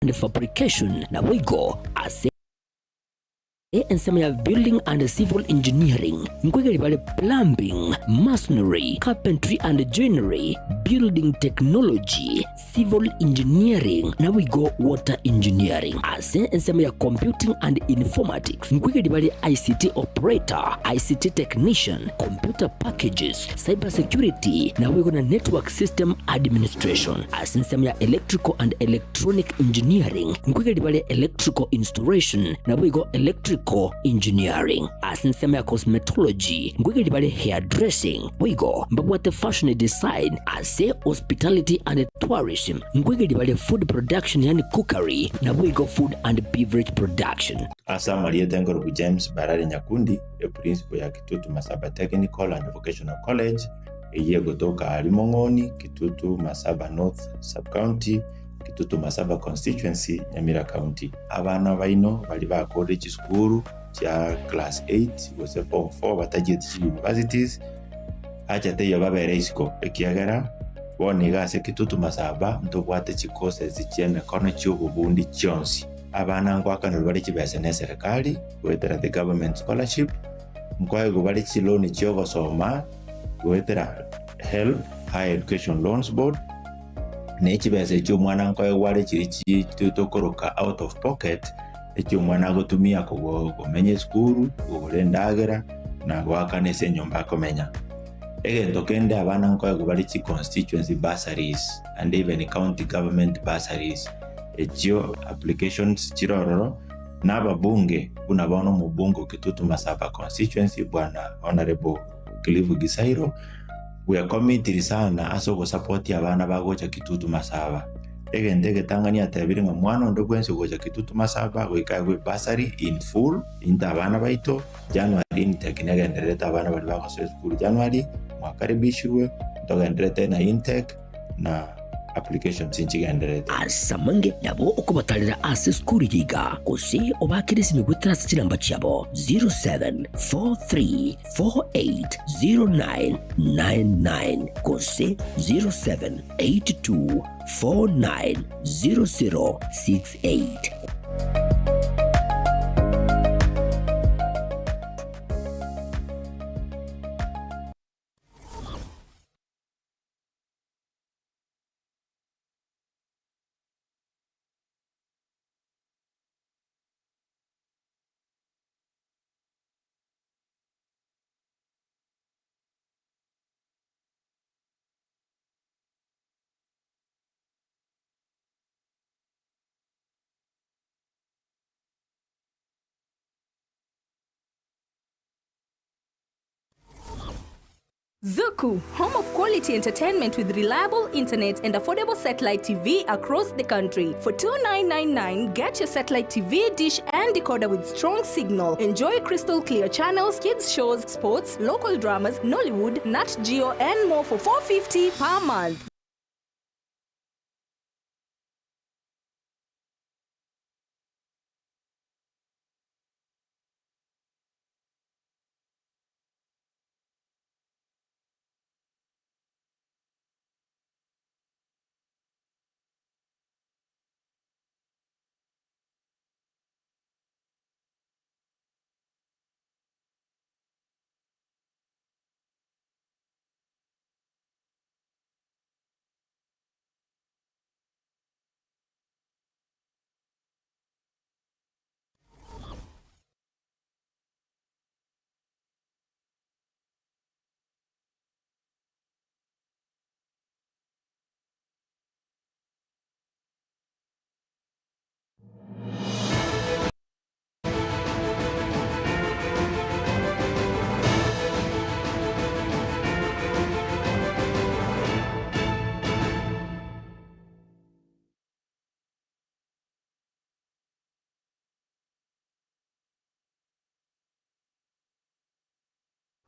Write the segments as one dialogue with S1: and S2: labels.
S1: And Fabrication, naboigo ase ensemo ya Building and Civil Engineering nkoigeria bare Plumbing, Masonry, Carpentry and Joinery, Building Technology, Civil Engineering naboigo Water Engineering. Ase ensemo ya Computing and Informatics nkoigeria bare ICT Operator, ICT Technician, Computer Packages, Cyber Security naboigo na Network System Administration. Ase ensemo ya Electrical and Electronic Engineering, nkoigereria bare Electrical Installation naboigo Electrical Engineering. Ase ensemo ya Cosmetology, nkoigereria bare Hairdressing, boigo mbabwate Fashion Design. Ase Hospitality and Tourism, nkoigereria bare Food Production yaani Cookery naboigo Food and Beverage Production.
S2: Ase amarieta nkorokwa James Barari Nyakundi, eprinciple ya Kitutu Masaba Technical and Vocational College, Eyio egotoka aria Mong'oni, Kitutu Masaba North Sub-County, Kitutu Masaba Constituency, Nyamira County. Abana baino baria bakorire chisukuru chia class eight gose form four batachieti chi universities, acha teiyo babere isiko ekiagera bono iga ase Kitutu Masaba ntobwate chi courses chia emekono chia obobundi chionsi. Abana ngoakanerwa bare chibesa ne eserekari goetera the government scholarship, nkoegwa bare chiloan chia ogosoma goetera HELB, Higher Education Loans Board, ne chibesa echio omwana nkoegwa are chiria chi tokoroka out of pocket, echio omwana agotumia kogo komenya esukuru, kogora endagera, na goakana ase enyomba akomenya. Egento kende abana nkoegwa bare chi constituency bursaries and even county government bursaries, echio applications chire ororo, na ababunge buna bono omobunge o Kitutu Masaba constituency bwana Honourable Cliff Gisairo, bwekomitiri sana ase ogosapotia abana bagocha Kitutu Masaba. Egento egetang'ani atebire ng'a mwana onde bwensi ogocha Kitutu Masaba goika aegwe ebursary in full into abana baito, January intake negendererete abana baria bagosoa esukuru January, mwakaribishirwe, ntogendererete na intake na applications nchigendererete.
S1: Ase amange nabo okobatarera ase esukuru eye iga, gose obaakere esimi goetera ase chinamba chiabo 0743480999 gose 0782490068.
S3: Zuku, home of quality entertainment with reliable internet and affordable satellite TV across the country. For 2999, get your satellite TV, dish and decoder with strong signal. Enjoy crystal clear channels, kids shows, sports, local dramas, Nollywood, Nat Geo and more for 450 per month.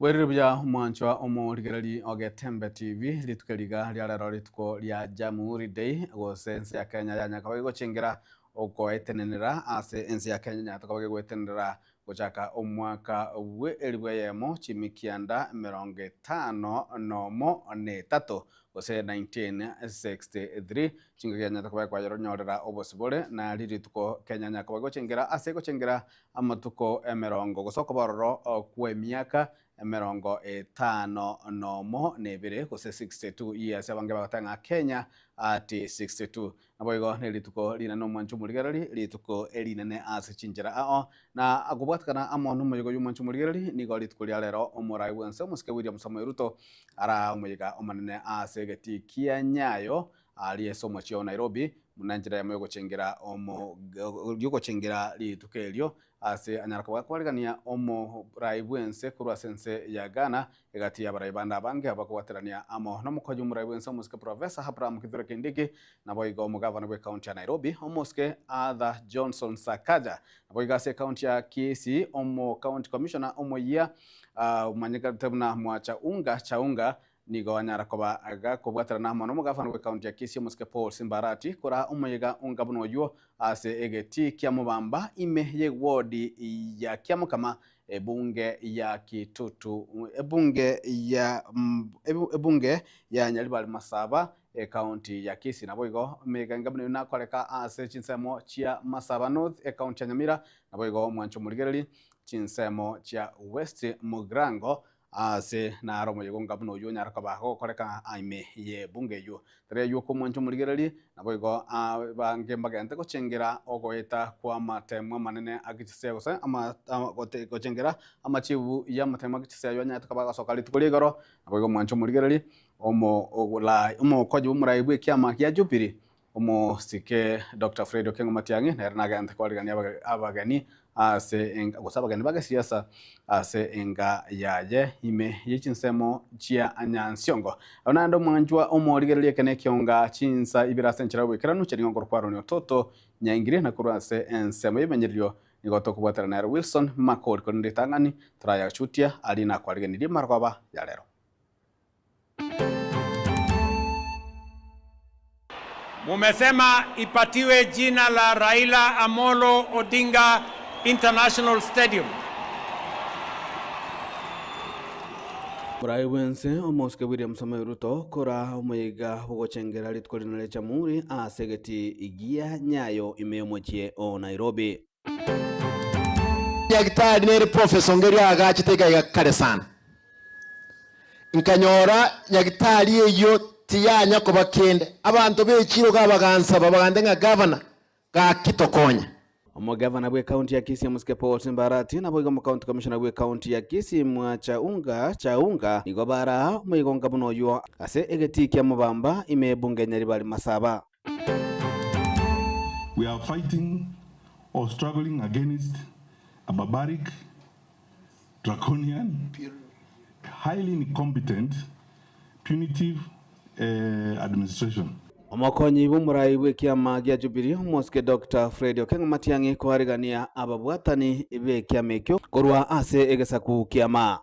S4: Bwerire buya omwanchwa omorigereri o Getembe TV, rituko eri iga ria rero rituko ria Jamhuri Day gose ense ya Kenya yanya koba gegochengera okoetenenera ase ense ya Kenya yanyarete koba gegoetenenera. Gochaka omwaka bwe elifu eyemo chimikianda emerongo etano nomo na etato, gose 1963, chingaki yanyarete koba ekwayeronyorera obosibore, na rirituko Kenya nyakoba gochengera ase gochengera amatuko emerongo gose okoba ororo kw'emiaka emerongo etano nomo na ebere, gose 62 years, abange bagoteba ng'a Kenya at 62. Naboigo nerituko rinene omwancho omorigereri, rituko erinene ase chinchera ao, na kobwatekana amo nomoyega oyio omwancho omorigereri, nigo rituko ria rero omorai bwense omosike William Samoei Ruto araa omoyega omonene ase egetii kia Nyayo aria ase omochie o Nairobi, buna enchera eyemo yogochengera omo yogochengera rituko erio ase anyare koba gakwarigania omorai bwense korwa ase ense ya Ghana Egati y'abarai bande abange abakobwaterania amo nomokonyi omorai bw'ense omosike Professor Abraham Kithure Kindiki, naboigo omogavana bw'ecounty ya Nairobi omosike Arthur Johnson Sakaja, naboigo ase ecounty ya Kisii omo county commissioner omoyia omanyekanete buna Mwacha Unga Chaunga nigo anyara koba gakobwaterana amo nomogavana bw'ecounty ya Kisii omosike Paul Simba Arati koraa omoyega onga buna oywo ase egetii kia Mobamba ime y'eward ya Kiamokama Ebunge ya Kitutu, ebunge ya ebunge ya Nyaribari Masaba, ecounty ya Kisii. Naboigo emegenge buna eyio nakoreka ase chinsemo chia Masaba North, ecounty ya Nyamira, naboigo omwancho omorigereri chinsemo chia West Mugirango ase naro omoyega onga buna oyio onyare koba gokoreka ime y'ebunge eyio. Tari ayio okomwancha omorigereria, naboigo abange mbagente gochengera ogoeta kw'amatemo amanene a chisegi gose gochengera amachibu y'amatemo a chisegi ayio anyarete koba agosoka rituko ria igoro, naboigo omwanche omorigereria, omokoji bw'omorai bw'ekiama gia Jubilee, Omosike Doctor Fred Okengo Matiang'i nere nagente kwarigania abageni ase enga gose abageni ba gesiasa ase enga yaye ime ye chinsemo chia Nyansiongo. Abwo naende omwanchwa omorigereria ekene ekionga chinsa ibere ase enchera y'oboikeranu chiaring'o korokwa Aaron Ototo Nyaingiri na korwa ase ensemo y'ebimanyererio nigo tokobwatera nere Wilson Makori korende ritang'ani torayachutia aria nakwarigenirie marogoba ya rero.
S5: Mumesema ipatiwe jina la Raila Amolo Odinga International Stadium.
S4: Omorai bw'ense omosike William Samoei Ruto kora omoyega bw'ogochengera rituko rinene ria Jamhuri ase egetii gia Nyayo ime y'omochie o Nairobi.
S6: Nyagetari nere professor onge erio agachete iga iga kare sana. Nkanyora nyagetari eyio tiyanya koba kende. Abanto b'echiro iga bagansaba bagante ng'a gavana gaki tokonye.
S4: Omogavana bw'ecounty ya Kisii Omosike Paul Simba Arati naboigo omocounty commissioner bw'ecounty ya Kisii Mwacha Unga Chaunga nigo baraa omoigonga buna oyio ase egetii kia Mobamba ime ebunge Nyaribari Masaba.
S7: We are fighting or struggling against a barbaric, draconian, highly incompetent, punitive administration.
S4: Omokonyi bw'omorai bw'ekiama gia Jubilee Omosike Doctor Fred Okengo Matiang'i koarigania ababwatani b'ekiama ekio korwa ase egesaku kiama.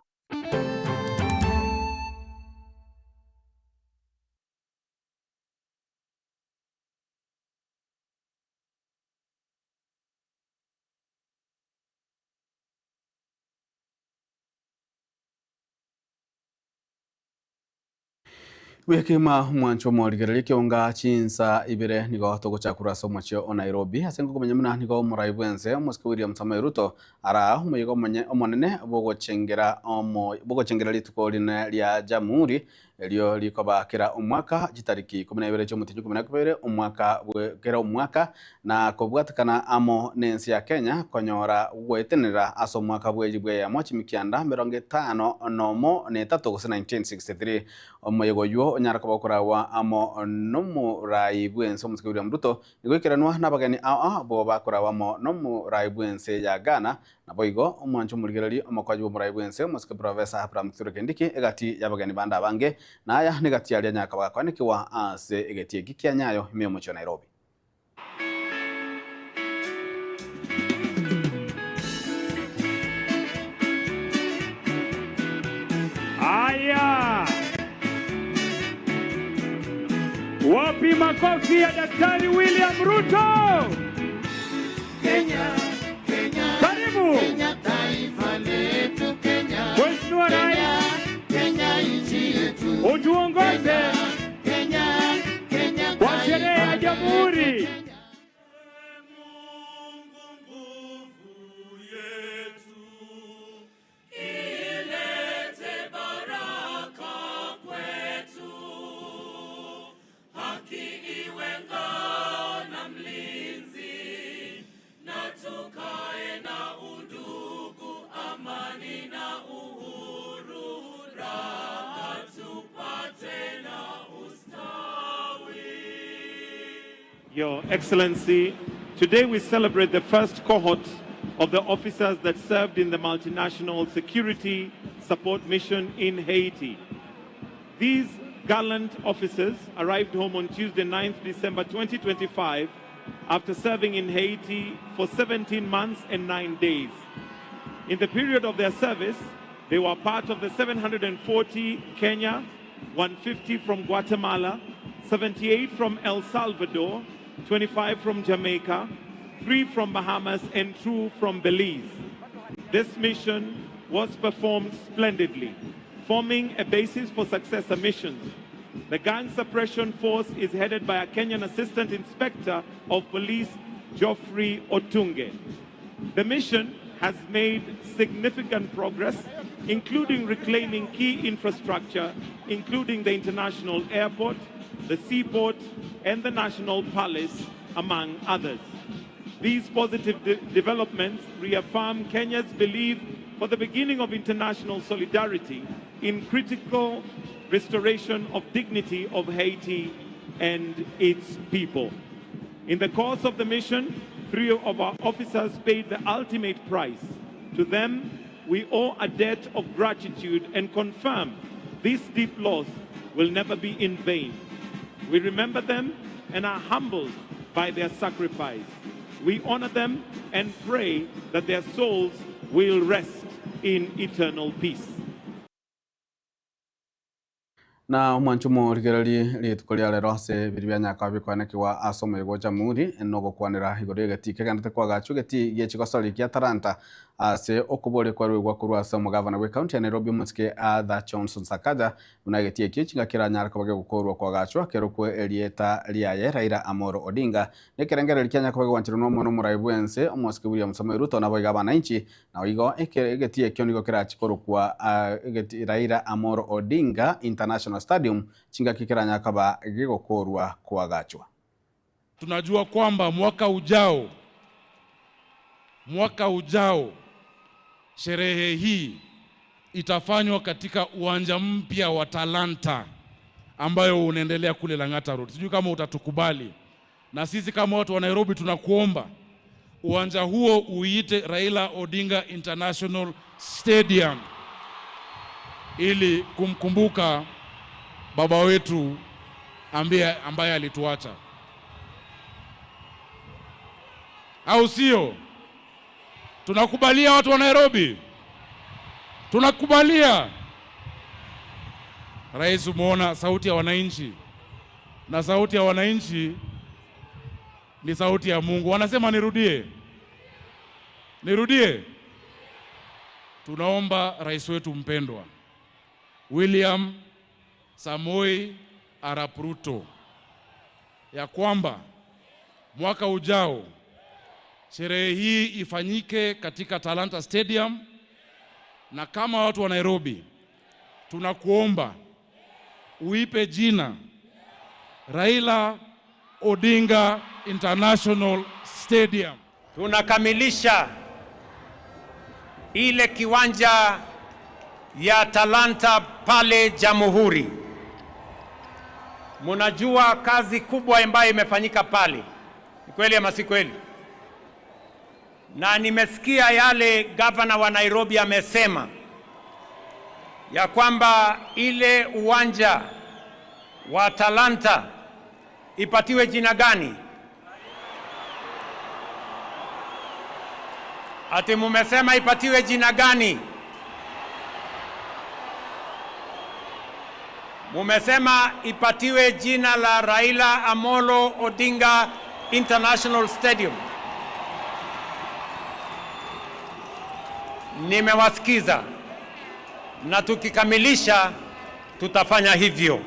S4: Bwekima omwancho omorigereria ekionga chinsa ibere nigo togochakurwa ase omochie o Nairobi ase ngokomanya buna nigo omorai bwense omosike William Samoei Ruto araa omoyega omonene bwogochengera omo bwogochengera rituko rinene ria Jamhuri Erio rikoba kera omwaka chitariki ikomi na ibere chi'omotienyi ikomi na kabere omwaka bwe kera omwaka, na kobwatekana amo nense ya Kenya konyora gwetenenera ase omwaka bw'elifu eyemo chimikianda emerongo etano nomo na etato gose 1963. Omoyega oyio onyare koba okoragwa amo nomorai bw'ense omosike William Ruto, nigo oikeranwa nabageni ao ao abwo bakoragwa amo nomorai bw'ense ya Ghana Naboigo, omwanche omorigereria omokoji bw'omorai bw'ense, omosike Professor Abraham Kithure Kindiki, egati y'abageni bande abange, na aya negati aria nyakaba gakoanekigwa ase egetii eki kia Nyayo ime y'omochie o Nairobi.
S5: Haya, wapi makofi ya Daktari William Ruto? Karibu.
S8: Your Excellency, today we celebrate the first cohort of the officers that served in the multinational security support mission in Haiti. These gallant officers arrived home on Tuesday, 9th December 2025, after serving in Haiti for 17 months and 9 days. In the period of their service, they were part of the 740 Kenya, 150 from Guatemala, 78 from El Salvador, 25 from Jamaica, 3 from Bahamas, and 2 from Belize. This mission was performed splendidly, forming a basis for successor missions. The gang suppression force is headed by a Kenyan assistant inspector of police, Geoffrey Otunge. The mission has made significant progress, including reclaiming key infrastructure, including the international airport, the seaport, and the national palace, among others. These positive developments reaffirm Kenya's belief for the beginning of international solidarity in critical restoration of dignity of Haiti and its people. In the course of the mission, 3 of our officers paid the ultimate price. To them, we owe a debt of gratitude and confirm this deep loss will never be in vain. We remember them and are humbled by their sacrifice. We honor them and pray that their souls will rest in eternal peace.
S4: Na omwancho morigererie rituko ria rero ase biri bia nyaka bikwanekigwa ase omoyega o jamhuri nogokwanera igoro egeti kegendete kwagachwa egeti giechigosori gia Talanta ase okoboria kwarwegwa korwa ase omogavana bwa ekaunti ya Nairobi omosike Arthur Johnson Sakaja buna egeti ekio chingaki keranyare koba gegokorwa kwagachwa kerokwe erieta riaye Raila Amolo Odinga nekerengereri kia nyaka bagwancherwa n'omwana omorai bwense omosike William Samoei Ruto nabo iga abananchi na igo egeti ekio nigo kerachikorokwa egeti Raila Amolo Odinga International Stadium chingaki keranyaka ba gegokorwa kwagachwa.
S9: Tunajua kwamba mwaka ujao sherehe hii itafanywa katika uwanja mpya wa Talanta ambayo unaendelea kule Lang'ata Road. Sijui kama utatukubali. Na sisi kama watu wa Nairobi tunakuomba uwanja huo uiite Raila Odinga International Stadium ili kumkumbuka baba wetu ambaye alituacha. Au sio? Tunakubalia watu wa Nairobi? Tunakubalia. Rais, umeona sauti ya wananchi, na sauti ya wananchi ni sauti ya Mungu. Wanasema nirudie, nirudie. Tunaomba rais wetu mpendwa William Samoei Arap Ruto ya kwamba mwaka ujao sherehe hii ifanyike katika Talanta Stadium, na kama watu wa Nairobi tunakuomba uipe jina Raila Odinga International Stadium.
S5: Tunakamilisha ile kiwanja ya Talanta pale Jamhuri. Munajua kazi kubwa ambayo imefanyika pale. Ni kweli ama si kweli? Na nimesikia yale gavana wa Nairobi amesema ya kwamba ile uwanja wa Talanta ipatiwe jina gani? Ati mumesema ipatiwe jina gani? Mumesema ipatiwe jina la Raila Amolo Odinga International Stadium. Nimewasikiza na tukikamilisha tutafanya hivyo.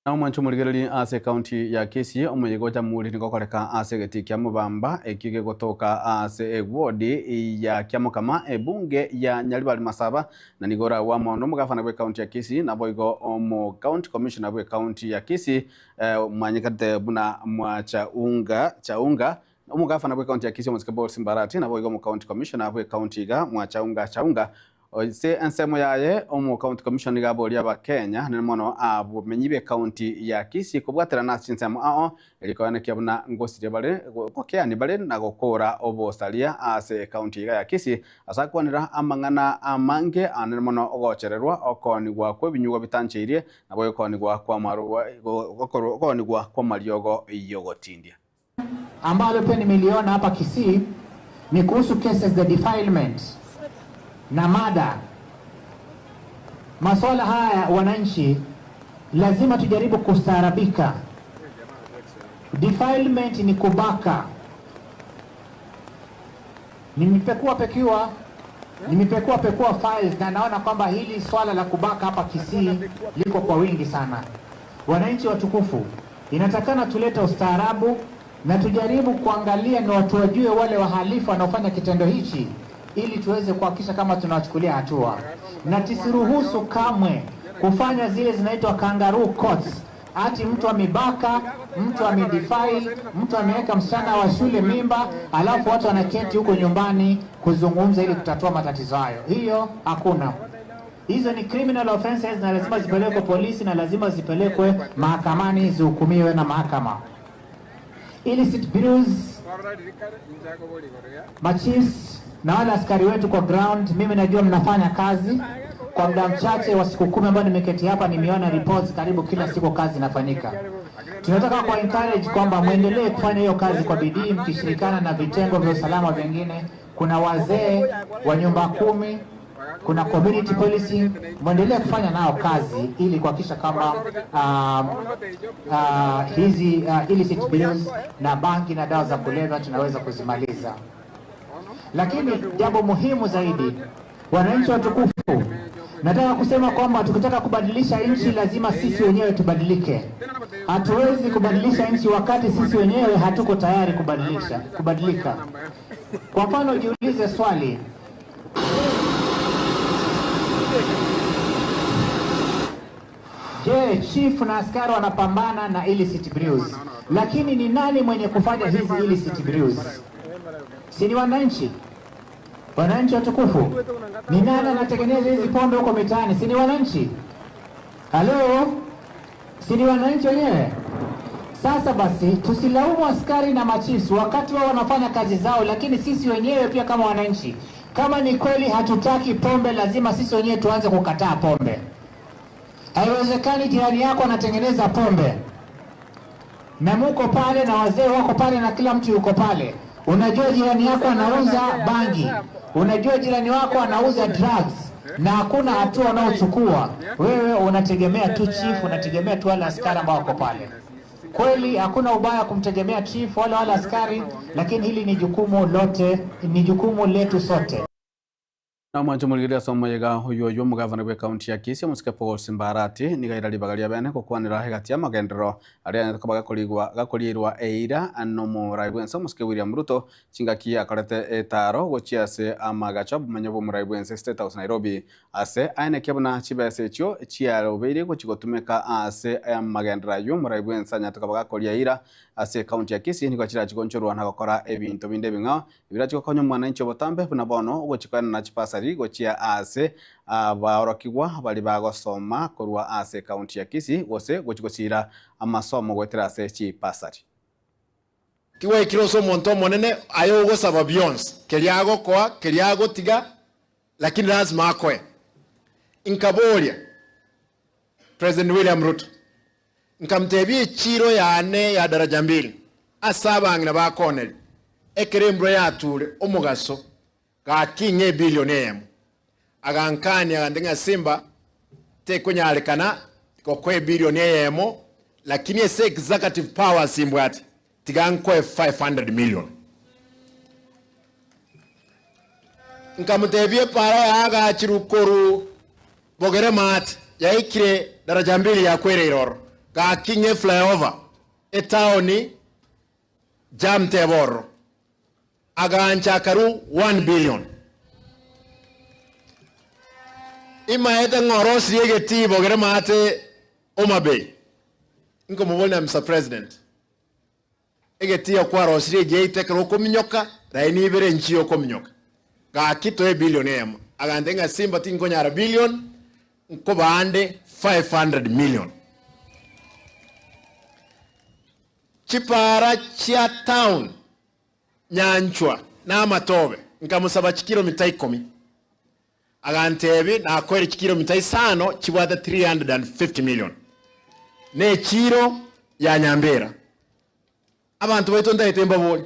S4: Na omwancho omorigereria ase ekaunti ya Kisii, omoyega o Jamhuri nigo okoreka ase egetii kia Mobamba ekio gegotoka ase ewodi ya Kiamokama, ebunge ya Nyaribari Masaba, na nigo oragwe amo nomogafana bw'ekaunti ya Kisii naboigo omo county commissioner bw'ekaunti ya Kisii omanyekanete buna Mwachaunga Chaunga, omogafana bw'ekaunti ya Kisii omosike Paul Simbarati naboigo omo county commissioner bw'ekaunti iga Mwachaunga Chaunga. Ase ensemo yaye, omo county commissioner nigo aboria abakenya nene mono abomenyi b'ecounty ya Kisii kobwaterana ase chinsemo ao erio koenekia buna ngosiria bare gokeani bare na gokora obosaria ase ecounty iga ya Kisii ase akwanera amang'ana amange anene mono ogochererwa okoonigwa kw'ebinyugwa bitancheirie naboigo okoonigwa okoonigwa kw'amariogo y'ogotindia.
S10: Ambalo pia nimeliona hapa Kisii ni kuhusu cases za defilement na mada. Masuala haya wananchi, lazima tujaribu kustaarabika. Defilement ni kubaka. Nimepekua pekua, nimepekua pekua files na naona kwamba hili swala la kubaka hapa Kisii liko kwa wingi sana. Wananchi watukufu, inatakana tulete ustaarabu na tujaribu kuangalia na watu wajue wale wahalifu wanaofanya kitendo hichi, ili tuweze kuhakikisha kama tunawachukulia hatua, na tusiruhusu kamwe kufanya zile zinaitwa kangaroo courts, ati mtu amebaka, mtu amedefile, mtu ameweka msichana wa shule mimba, alafu watu wanaketi huko nyumbani kuzungumza ili kutatua matatizo hayo. Hiyo hakuna. Hizo ni criminal offenses na lazima zipelekwe polisi na lazima zipelekwe mahakamani zihukumiwe na mahakama. Illicit brews, machiefs na wale askari wetu kwa ground, mimi najua mnafanya kazi kwa muda mchache wa siku 10 ambayo nimeketi hapa, nimeona reports karibu kila siku kazi inafanyika. Tunataka kwa encourage kwamba muendelee kufanya hiyo kazi kwa bidii, mkishirikiana na vitengo vya usalama vingine. Kuna wazee wa nyumba 10, kuna community policing, muendelee kufanya nao kazi ili kuhakikisha kwamba hizi illicit bills na bangi na dawa za kulevya tunaweza kuzimaliza. Lakini jambo muhimu zaidi, wananchi watukufu, nataka kusema kwamba tukitaka kubadilisha nchi lazima sisi wenyewe tubadilike. Hatuwezi kubadilisha nchi wakati sisi wenyewe hatuko tayari kubadilika. Kwa mfano, jiulize swali. Je, chief na askari wanapambana na illicit brews, lakini ni nani mwenye kufanya hizi illicit brews? Si ni wananchi? Wananchi watukufu, ni nani anatengeneza hizi pombe huko mitaani? Si ni wananchi? Halo, si ni wananchi wenyewe? Sasa basi tusilaumu askari na machiefs wakati wao wanafanya kazi zao, lakini sisi wenyewe pia kama wananchi, kama ni kweli hatutaki pombe, lazima sisi wenyewe tuanze kukataa pombe. Haiwezekani jirani yako anatengeneza pombe na muko pale na wazee wako pale na kila mtu yuko pale. Unajua jirani yako anauza bangi, unajua jirani wako anauza drugs, na hakuna hatua unaochukua. Wewe unategemea tu chief, unategemea tu wale askari ambao wako pale. Kweli hakuna ubaya kumtegemea chief wala wale askari, lakini hili ni jukumu lote, ni jukumu letu sote.
S4: Na mwancho muligiria somo yega uyu uyu mugavana bwe county ya Kisii omusike Paul Simbarati nigaira ribaga ria bene gukwanira hegati ya magendero aria koba gakorigwa gakorirwa eira no murai bwense omusike William Ruto chingaki akorete etaro gochia ase amagacho bumenyo bwa omurai bwense State House Nairobi ase aenekia buna chibesa echio chiarobeire gochi gotumeka ase amagendero aywo omurai bwense anyate koba gakoria eira ase county ya Kisii nigo chirachigonchorwa na gokora ebinto binde ebing'ao ebirachigokonya omwananchi obotambe buna bono ogochikoena na chipasari gochia ase abaorokigwa bari bagosoma korwa ase county ya Kisii gose gochigosira amasomo gwetera ase chipasari.
S6: Kiwaikire ase omonto omonene aye ogosaba bionsi keria agokoa keria agotiga, lakini lazima akoe. Nkaboria President William Ruto nkamtebia echiro yane ya daraja mbili ase abang'ina bakoneri ekere embura yature omogaso gakinga ebilioni eyemo agankani agante ng'a Simba tekonyarekana gokwa ebilioni eyemo, lakini ase executive power simbwate tigankoe 500 million. Nkamutebia para yagachirukoru bogere mate yaikire daraja mbili yakwere iroro Gaki ng'e flyover etaoni jam teba ororo. Agancha akarwa 1 billion. Imaete ng'a orosirie egetii bogere maate Homa Bay. Nkomoboria Mister President, egetii okwarosirie egiaito ekero okominyoka, laini ibere nchiyo okominyoka. Gaki toe ebillion eyemo. Agantebia ng'a Simba tinkonyara billion, nkobande 500 million. Chipara chia town Nyanchwa na amatobe, nkamosaba chikilomita ikomi. Agantebi, Nakoire chikilomita isano chibwate 350 million, na echiiro ya Nyambera. Abanto baito ntagete mbabori,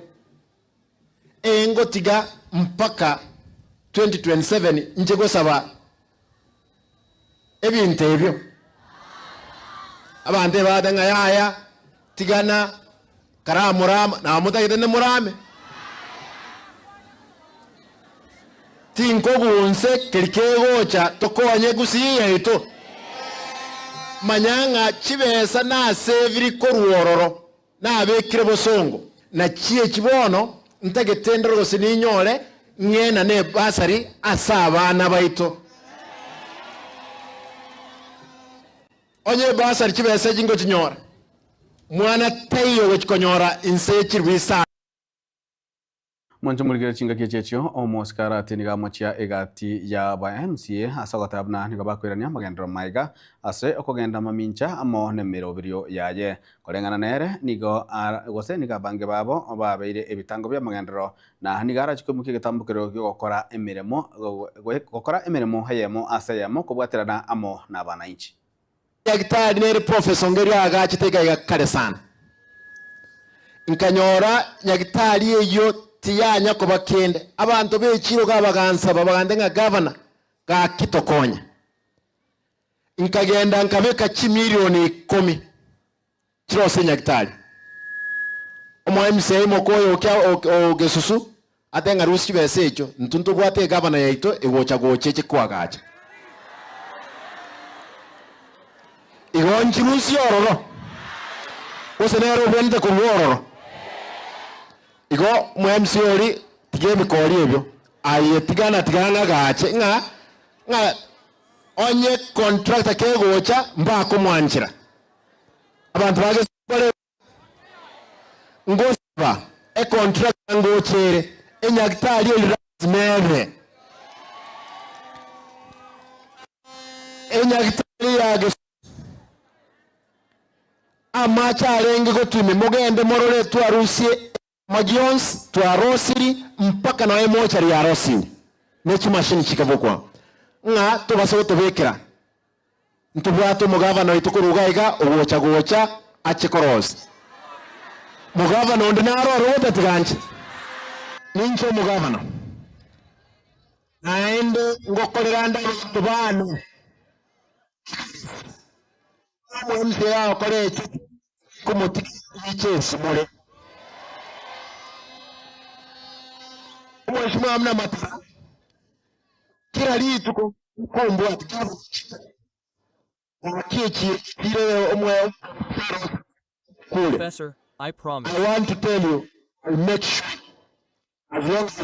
S6: ee ngotiga mpaka 2027 inche gosaba ebinto ebio. Abanto ebagoteba ng'a yaya, tigana, karamorama, namotagete nimorame. Tinkogunse keri kegocha tokonye gusii yaito. Manya ng'a chibesa naseviri korwa ororo, nabekire bosongo, na chiachi bono ntagete ndore gose ninyore ng'ena nebasari ase abana baito. Onye ebasari chibesa echi ngochinyora, mwana taiyo ogochikonyora inse ye chilifu isano.
S4: Mwanche morigere chingaki echi echio omosikarati nigo amochia egati ya aba MCA ase ogoteba buna nigo bakoirania amagenderero maiga ase okogenda mamincha amo nemeroberio yaye. Koreng'ana nere nigo gose nigo abange babo babeire ebitango bi'amagenderero na nigo arache koimokia egetambokero gi'ogokora emeremo gokora emeremo eyemo ase eyemo kobwaterana amo nabananchi.
S6: Nyagitari nere Professor Ngeri aagachete iga iga kare sana. Nkanyora nyagitari eyio tiyanya koba kende. Abanto b'echiro iga bagansaba bagante ng'a Gavana gaki tokonye. Nkagenda nkabeka chimilioni ikomi chire ase nyagitari. Omo MCA moka oyo okia o Gesusu ate ng'a rusia chibesa echio intwe ntobwate egavana yaito egocha gocha eche koagacha. Igo nchirusie ororo, gose nere obwenerete korua ororo. Igo omo MCA oria tiga ebikori ebio aye tigana tiga ng'agache ng'a ng'a onye contractor kegocha mbakomwanchera. Abanto ba Gesusu bare Ngosaba econtractor ngochere enyagitari eri lazima ebe. Enyagitari ya Gesusu amache arenge gotwime mogende morore twarusie ekioma gionsi twarosiri mpaka nonya emochari yarosiwe ne chimashini chikabokwa ng'a tobase gotobekera Ntobwate omogavana oito korwa iga iga ogocha gocha ache korosia. Mogavana onde naro ore ogotatiga inche? Ninche omogavana, naende ngokorera nde abanto baane. Omo MCA agokora ekio komotiga riche esimore. Omweshimiwa buna Matara, kera rituko nkombwati gaki echiire omwe kure.
S11: Professor, I promise.
S6: I want to tell you, I'll make sure as long as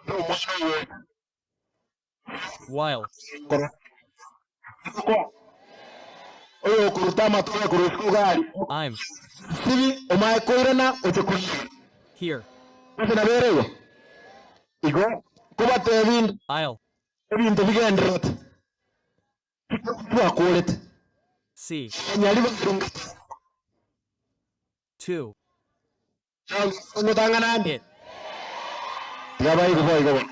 S6: omwana oyo
S11: While.
S6: Oyo okoruta amatobe korwa isiko iga aria.
S11: I'm.
S6: Sibi omae koirana oche koiyora.
S11: Here.
S6: Gose nabere igo? Igo nkobatebia inde,
S11: I'll.
S6: ebinto bigendererete, twakorete.
S11: See.
S6: Abanyari baringete.
S11: To.
S6: Ngotang'ana ande.
S11: It.
S6: Tiga baigwe boigo bono.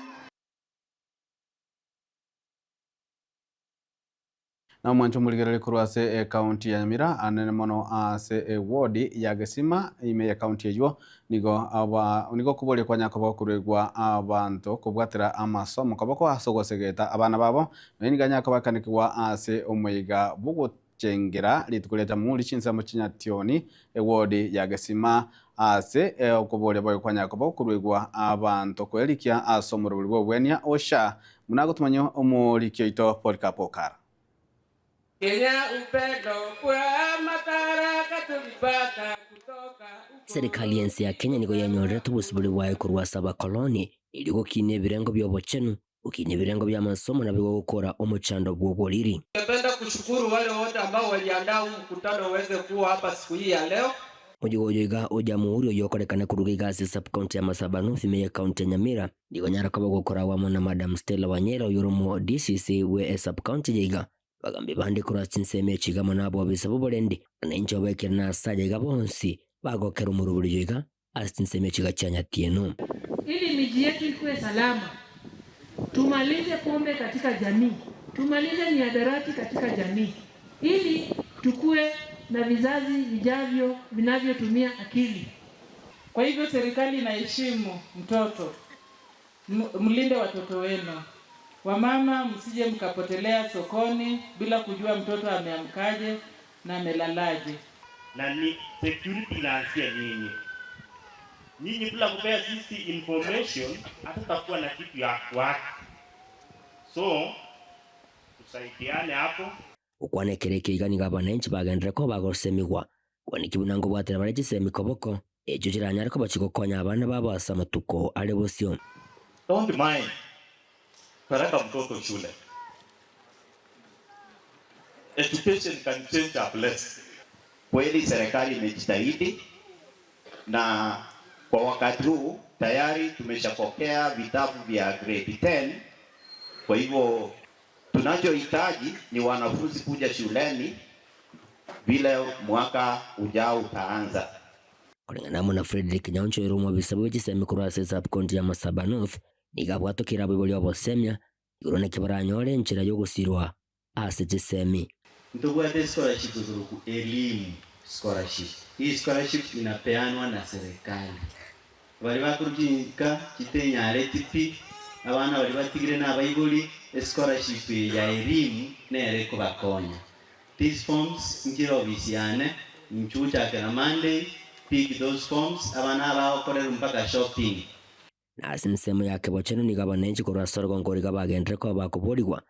S4: Na omwancho omorigereria korwa ase ekaunti ya Nyamira anene mono ase ewodi ya Gesima ime y'ekaunti eywo nigo aba nigo okoboria kwanya koba gokoruegwa abanto kobwatera amasomo koboko ase ogosegeta abana babo nonya nigo anya koba akanekigwa ase omoyega bw'ogochengera rituko ria Jamhuri chinsemo chinyationi ewodi ya Gesima ase okoboria boigo kwanya koba gokoruegwa abanto kwerikia ase omorobori bw'obwenia o SHA Buna agotomanya omoriki oito Polycarp Okara.
S12: Kenya upendo kwa mataraka tulipata kutoka
S1: Serikali y'ense ya Kenya nigo yanyorerete obosibore bwaye korwa ase abakoloni erio gokinia ebirengo bi'obochenu, gokinia ebirengo bi'amasomo naboigo gokora omochando bw'oboriri.
S12: Ningependa kushukuru wale wote ambao waliandaa huu mkutano uweze kuwa hapa siku hii ya leo.
S1: Omochie oyo iga o Jamhuri oyio okorekana koruga iga ase sub-county ya Masaba North ime ye county ya Nyamira, nigo nyara koba gokoragwa amo na Madam Stella Wanyera oyio ore omo DCC bwe esub-county eye iga. Abagambi bande korwa ase chinsemo echi iga amo nabobisa b'oborendi, na inche obekire nase aya iga bonsi bagokera omorobori oyo iga ase chinsemo echi iga chia Nyatieno.
S13: Ili miji yetu ikuwe salama, tumalize pombe katika jamii, tumalize mihadarati katika jamii, ili tukue na vizazi vijavyo vinavyotumia akili.
S12: Kwa hivyo serikali inaheshimu mtoto, mlinde watoto wenu. Wamama, msije mkapotelea sokoni bila kujua mtoto ameamkaje na amelalaje.
S14: Na ni security inaanzia nyinyi. Nyinyi bila kupea sisi information hatutakuwa na kitu ya kuact. So tusaidiane hapo.
S1: Gokwana ekero eke iga nigo abananchi bagenderera koba bagosemigwa, kwaniki buna nkobwatera bare chisemi koboko, echio chiranyare koba chigokonya abana babo ase amatuko are bosio.
S14: Don't mind. Peleka mtoto shule. Education can change a place.
S15: Kweli serikali imejitahidi na kwa wakati huu tayari tumeshapokea vitabu vya grade 10. Kwa hivyo tunachohitaji ni wanafunzi kuja shuleni vile mwaka ujao utaanza.
S1: Koreng'ana amo na Fredrick Nyauncho ere omobisa bwe chisemi korwa ase sub-county ya Masaba North, nigo abwatokire abaibori obosemia igoro naki baranyore enchera y'ogosirwa ase chisemi.
S16: Ntobwate scholarship zuruku elimu scholarship. Hii scholarship inapeanwa na serikali. Bari bakurujinka chitenyare tipi abana bari batigire na abaibori scholarship ya elimu nere kubakonya. These forms nkira ofisi yane nchucha na Monday pick those forms abana abakorera mpaka shopping.
S1: Na ase ensemo ya kebochenu nigo abananchi korwa ase orogongo riga bagenderere koba bakoborigwa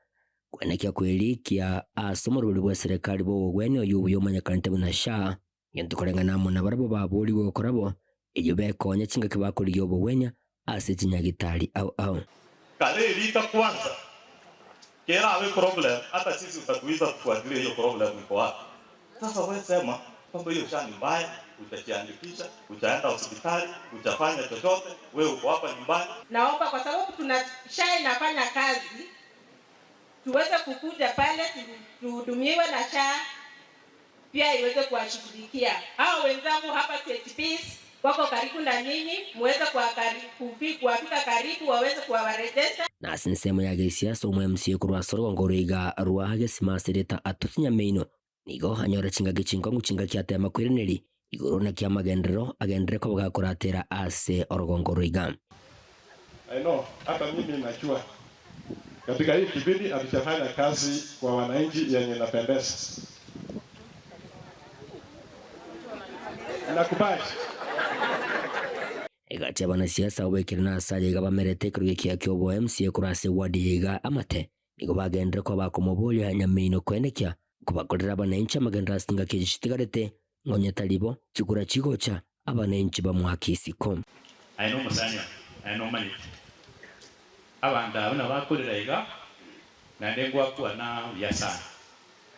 S1: kwenekia kwerikia ase omoroberi bwa eserekari bwa obogwenia oyio obuya omanyekanete buna SHA gento koreng'ana amo nabarabwo baborigwe gokora bo eyio bekonya chingaki bakorigia obogwenia ase chinyagitari ao ao.
S14: Kare kwanza kera awe problem, hata sisi utatuiza kufuatilia hiyo problem iko wapi. Sasa wewe sema kwamba hiyo SHA ni mbaya, utajiandikisha, utaenda hospitali, utafanya chochote, wewe uko hapa nyumbani.
S12: Naomba kwa sababu tuna SHA inafanya kazi, tuweze kukuja pale tuhudumiwe na SHA pia iweze kuwashughulikia. Hao wenzangu hapa CHPs wako karibu na nyinyi, muweze kuwafika karibu waweze kuwarejesha.
S1: Na ase ensemo ya gesiasa omo MCA korwa ase orogongo roiga rwa gesimasereta Atuti Nyameino nigo anyore chingaki chinkong'u chingaki atema kwereneri igoro naki amagenderero agenderere koba gakoratera ase orogongo roiga.
S7: I know, hata mimi najua katika hii kipindi hatujafanya kazi kwa wananchi yenye inapendeza. Nakubali.
S1: Egati abanasiasa obekire na ase iga bamerete ekero gekia kia obo MCA korwa ase ward iga amate nigo bagenderere koba bakomoboria Nyameino kwenekia kobakorera abananchi amagenderero ase chingaki echi chitigarete ng'onye tari bo chikura chigocha abananchi bamwaka isiko.
S17: Aye nomosanyo, aye nomaneti. Abanto abo nabo bakorera iga, naende ngwakwa na buya sana.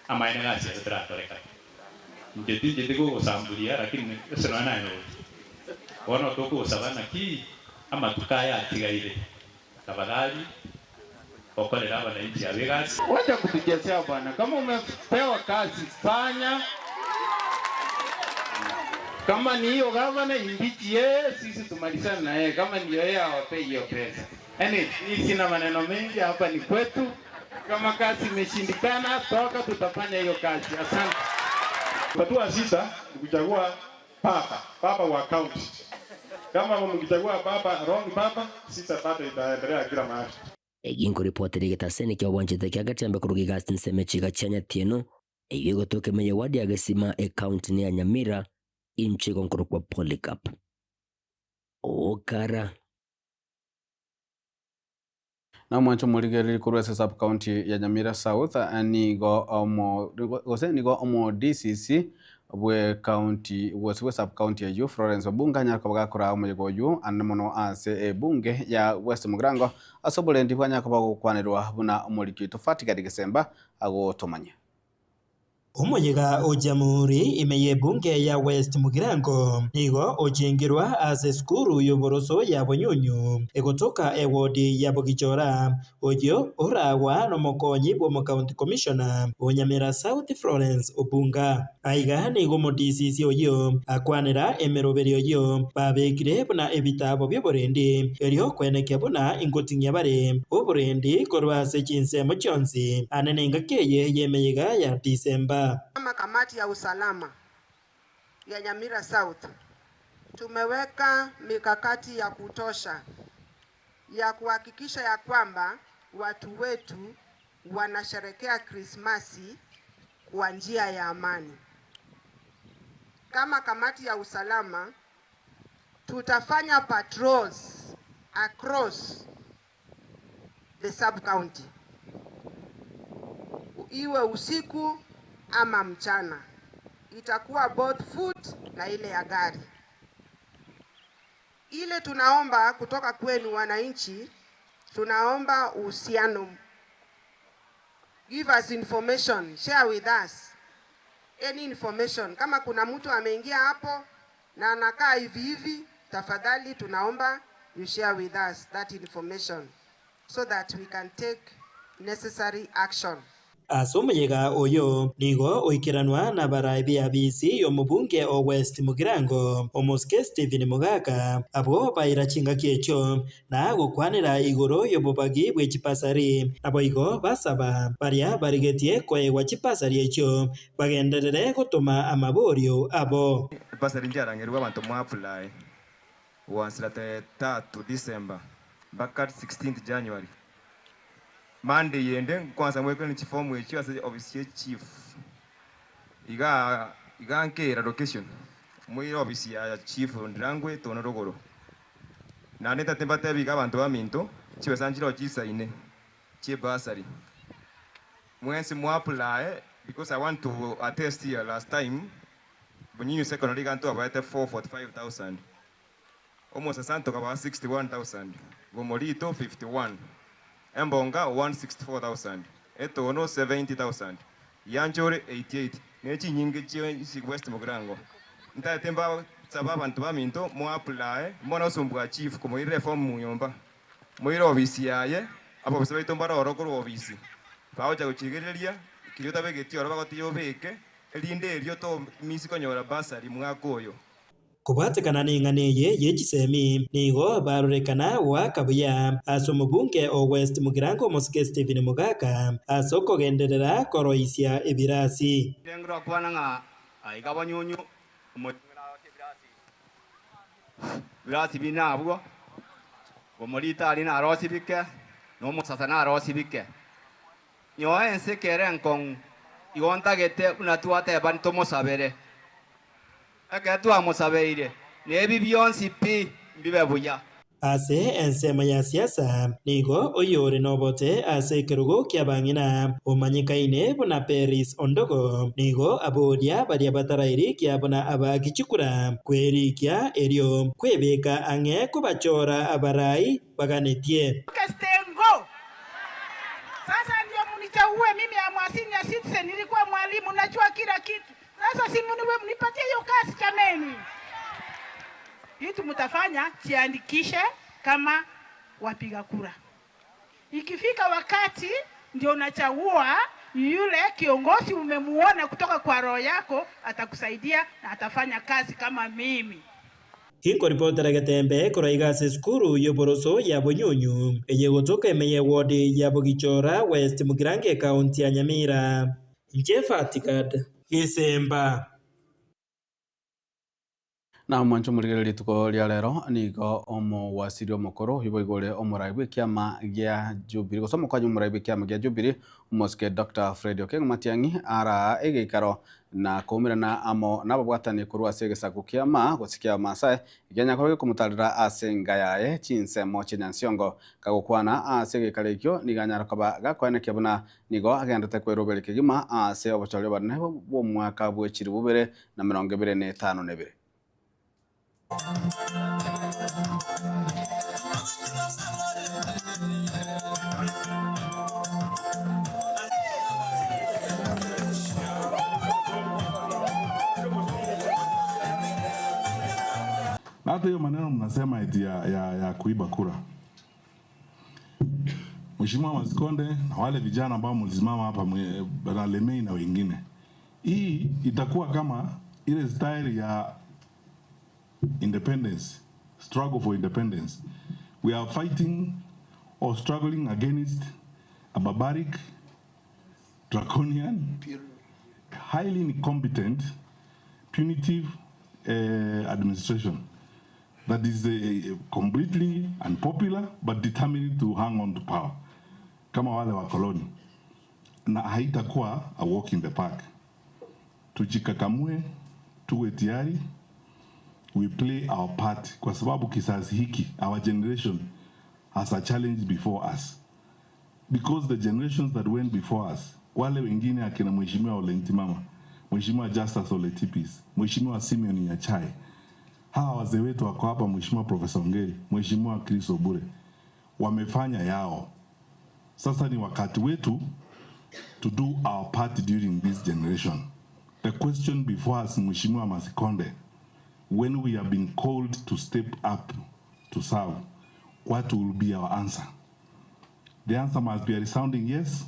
S17: Amaene gasi ase taratoreka. Inche tincheti kogosamburia, lakini ase nonya naye nogocha. Bono tokogosaba naki amatuko aya atigaire. Tafadhali, okorera abananchi abe egasi.
S18: Wacha kutuchezea bwana. Kama umepewa kazi fanya. Kama ni hiyo gavana imbichi yeye, sisi tumalizane na yeye. Kama ni yeye awape hiyo pesa. Yaani mimi sina maneno mengi, hapa ni kwetu. Kama kazi imeshindikana, toka tutafanya hiyo kazi. Asante.
S7: Hatua 6 ni kuchagua baba, baba wa county. Kama mkichagua baba wrong baba, sita bado itaendelea kila mahali.
S1: Eginko ripoti rigetaseni kia obwanchete kia gatembe koruga igasi nseme chiga chia Nyatieno eyio egotoka emenye ward ya Gesima e county ya Nyamira inche igonkorokwa Polycarp Okara.
S4: Na omwancho omorigereri korwa ase sub county ya Nyamira South nigo omo gose nigo omo DCC bwe county gose bwe sub county eyio Florence Obunga anyare koba gakoraa omoyega oyio anene mono ase ebunge ya West Mugirango ase oborendi bwanyare koba gokwanerwa buna omoriki oito Fatigadi Gesemba agotomanyia.
S19: Omoyega o Jamhuri ime y'ebunge ya West Mugirango nigo ochengirwa ase esukuru y'oboroso ya Bonyunyu egotoka ewodi ya Bogichora, oyio oragwa nomokonyi bw'omocounty commissioner o Nyamira South Florence Obunga. Aiga nigo omodisisi oyio akwanera emeroberio eyio babekire buna ebitaabo bi'oborendi, erio kwenekia buna ingoting'ia bare oborendi korwa ase chinsemo chionsi, ane nengaki eye y'emeyega ya Disemba.
S20: Kama kamati ya usalama ya Nyamira South tumeweka mikakati ya kutosha ya kuhakikisha ya kwamba watu wetu wanasherekea Krismasi kwa njia ya amani. Kama kamati ya usalama tutafanya patrols across the sub county, iwe usiku ama mchana, itakuwa both foot na ile ya gari. Ile tunaomba kutoka kwenu wananchi, tunaomba uhusiano. Give us information, share with us any information. Kama kuna mtu ameingia hapo na anakaa hivi hivi, tafadhali tunaomba you share with us that information so that we can take necessary action.
S19: Ase omoyega oyo nigo oikeranwa nabarai b'eabisi y'omobunge o West Mugirango, Omosike Stephen Mogaka, abwo baira chingaki echio na gokwanera igoro y'obobagi bwe chipasari. Naboigo basaba baria barigetie koegwa chipasari echio bagenderere gotoma amaborio abo.
S21: Ebasari nchiarangerigwe abanto mwa apply goansera tarehe tatu December mpaka 16th January. Monday ende nkwansa mwekane chifomu echio ase ofisi ye chief igaa igaa nkera location moire ofisi ya chief Ndirangwe Tono Rogoro. Naende ntagete mbatebi iga abanto baminto chibesa nchireo chisaine chie bursary mwensi mwa apply because I want to attest here last time Bunyinyu secondary iga ntwabaete 445,000 Omosasa ntokabaa 61,000, Bomorito 51, Embonga 164,000, Etono 70,000, Yanchore 88, ne chinyinge chionsi West Mugirango. Ntagete mbasabe abanto baminto mo apply mbono osumbua chief komoirera eform munyomba, moire ofisi yaye, abobisa baito mbare ororo korwa ofisi, bagocha gochigereria keria otabegeti ororo bagotiga obeke, erinde erio to miss konyora bursary mwaka oyo.
S19: Kobwatekana neng'ana eye ye chisemi, nigo barorekana goaka buya ase omobunge o West Mugirango Omosike Stephen Mogaka ase okogenderera koroisia ebirasi.
S22: Ngirakwana ng'a aiga abanyunyu ebirasi bine abwo, omorito aria narosie bike, na omosasa narosie bike. Nyowe ense kere enkong'u, igo ntagete buna twateba ntomosabere. Ekero twamosabeire, nebi bionsi pi mbibe buya.
S19: Ase ensemo ya siasa, nigo oyore nobote ase ekerogo ki'abang'ina, omanyekaine buna Peris Ondogo, nigo aboria baria batarairikia buna abaaki chikura kwerikia erio kwebeka ang'e kobachora abarai baganetie.
S23: Kestengo. Sasa ndio mnichague mimi am a senior citizen, nilikuwa mwalimu najua kila kitu. Sasa si mniwe mnipatie hiyo kazi jameni. Kitu mtafanya jiandikishe kama wapiga kura. Ikifika wakati ndio unachagua yule kiongozi umemuona kutoka kwa roho yako, atakusaidia na atafanya kazi kama mimi.
S19: Inkoripotera Getembe korwa iga ase esukuru y'oboroso ya Bonyunyu, eye egotoka ime y'ewodi ya Bogichora West Mugirango ekaunti ya Nyamira. Inche Fatigad Gesemba.
S4: Na omwancho omorigereria rituko ria rero nigo omowasiri omokoro oyio boigo ore omorai bw'ekiama gia Jubilee gose omokonyi omorai bw'ekiama gia Jubilee omosike Doctor Fred Okengo Matiang'i araa egeikaro na koumerana amo nababwatani korwa ase egesaku kia Maa gose kia Maasai ekianya koba gekomotarera ase enga yaye chinsemo chia Nyansiongo. Kagokwana ase egeikaro ekio nigo anyare koba gakoenekia buna nigo agenderete kweroberia kegima ase obochori obonene bw'omwaka bwe chilifu bibere na emerongo ebere na etano na ebere.
S2: Na hata hiyo maneno mnasema eti ya, ya, ya kuiba kura. Mheshimiwa Masikonde na wale vijana ambao mlisimama hapa Bwana Lemei na wengine, hii itakuwa kama ile style ya independence, struggle for independence. We are fighting or struggling against a barbaric, draconian, highly incompetent, punitive administration that is completely unpopular but determined to hang on to power kama wale wa koloni, na haitakuwa a walk in the park. Tujikakamue, tuwe tayari, we play our part, kwa sababu kizazi hiki, our generation has a challenge before us, because the generations that went before us, wale wengine akina Mheshimiwa Ole Ntimama, Mheshimiwa Justus Ole Tipis, Mheshimiwa Simeon Nyachae, hawa wazee wetu wako hapa, Mheshimiwa Profesa Ongeri, Mheshimiwa Chris Obure, wamefanya yao. Sasa ni wakati wetu to do our part during this generation. The question before us, Mheshimiwa Masikonde, when we have been called to step up to serve, what will be our answer? The answer must be a resounding yes,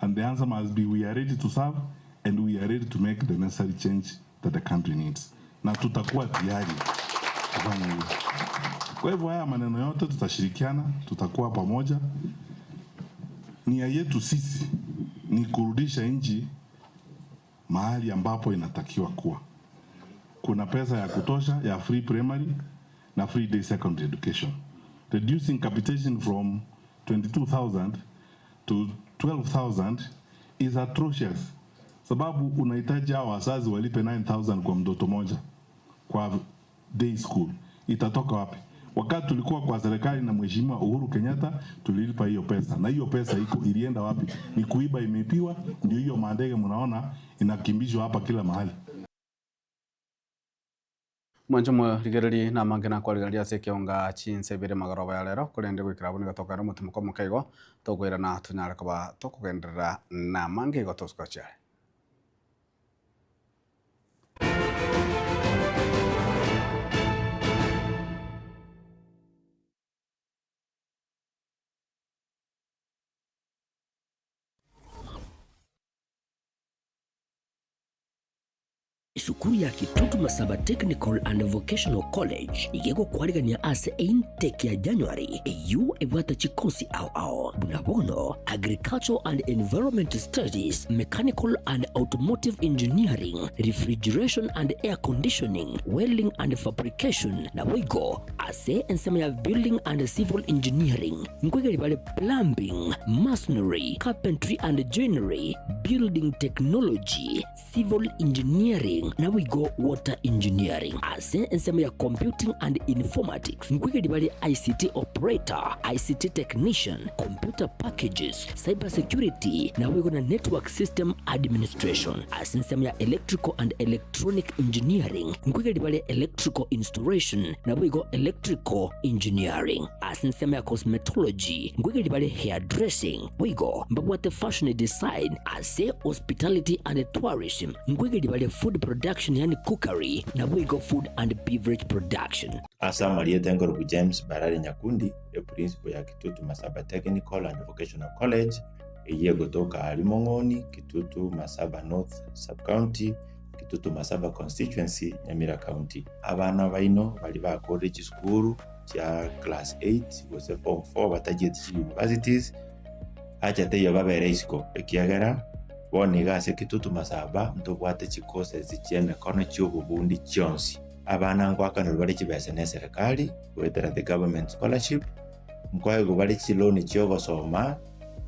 S2: and the answer must be we are ready to serve and we are ready to make the necessary change that the country needs. Na tutakuwa tayari kufanya hivyo. Kwa hivyo haya maneno yote tutashirikiana, tutakuwa pamoja. Nia yetu sisi ni kurudisha nchi mahali ambapo inatakiwa kuwa. Kuna pesa ya kutosha ya free primary na free day secondary education. Reducing capitation from 22,000 to 12,000 is atrocious. Sababu unahitaji hao wazazi walipe 9,000 kwa mtoto moja kwa day school. Itatoka wapi? Wakati tulikuwa kwa serikali na Mheshimiwa Uhuru Kenyatta tulilipa hiyo pesa, na hiyo pesa iko ilienda wapi? Ni kuiba, imeibiwa. Ndio hiyo mandege mnaona inakimbizwa hapa kila mahali.
S4: Mwancho morigererie namange nakwarigereria ase ekeonga chinse ibere magoroba ya rero korende goikera abwo nigo tokogenda omotimoko omoke igo tokoirana tonyare koba tokogenderera namange igo tosuka chiare.
S1: Esukuru ya Kitutu Masaba Technical and Vocational College iga egokwarigania ase eintake ya January eyio ebwate chikosi ao ao buna bono Agricultural and Environment Studies, Mechanical and Automotive Engineering, Refrigeration and Air Conditioning, Welding and Fabrication naboigo ase ensemo ya Building and Civil Engineering nkoigeri bare Plumbing, Masonry, Carpentry and Joinery, Building Technology, Civil Engineering naboigo Water Engineering. Ase ensemo ya Computing and Informatics nkoigeri bare ICT Operator, ICT Technician, Computer Packages, Cyber Security naboigo na Network System Administration. Ase ensemo ya Electrical and Electronic Engineering nkoigeri bare Electrical Installation naboigo Electrical Engineering. Ase ensemo ya Cosmetology nkoigeri bare Hairdressing boigo mbabwate Fashion Design. Ase Hospitality and Tourism nkoigeri bare Food Production yaani Cookery naboigo Food and Beverage Production.
S3: Ase amarieta enkorokwa James Barari Nyakundi, eprinciple ya Kitutu Masaba Technical and Vocational College, eyio egotoka aria Mong'oni, Kitutu Masaba North Sub-County, Kitutu Masaba Constituency, Nyamira County. Abana baino baria bakorire chisukuru chia class 8 gose form 4 batachieti chi universities, acha teiyo babere isiko ekiagera bono iga ase Kitutu Masaba ntobwate chicourses chi'emekono chi'obobundi chionsi. Abana ngoakanerwa bare chibesa na eserekari goetera the government scholarship, nkoegwa bare chiloan chia ogosoma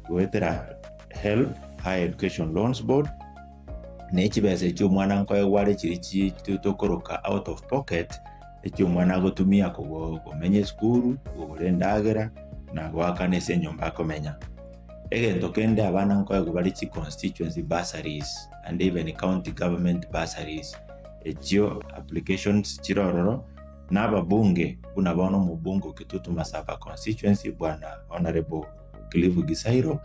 S3: goetera HELB, Higher Education Loans Board, na echibesa echio omwana nkoegwa are chiri chi tokoroka out of pocket, echio omwana agotumia kogo komenya esukuru, kogora endagera, na goakana ase enyomba akomenya. Egento kende abana nkoegwa bare chi constituency bursaries and even county government bursaries, echio applications chire ororo, na ababunge buna bono omobunge o Kitutu Masaba constituency bwana Honourable Cliff Gisairo,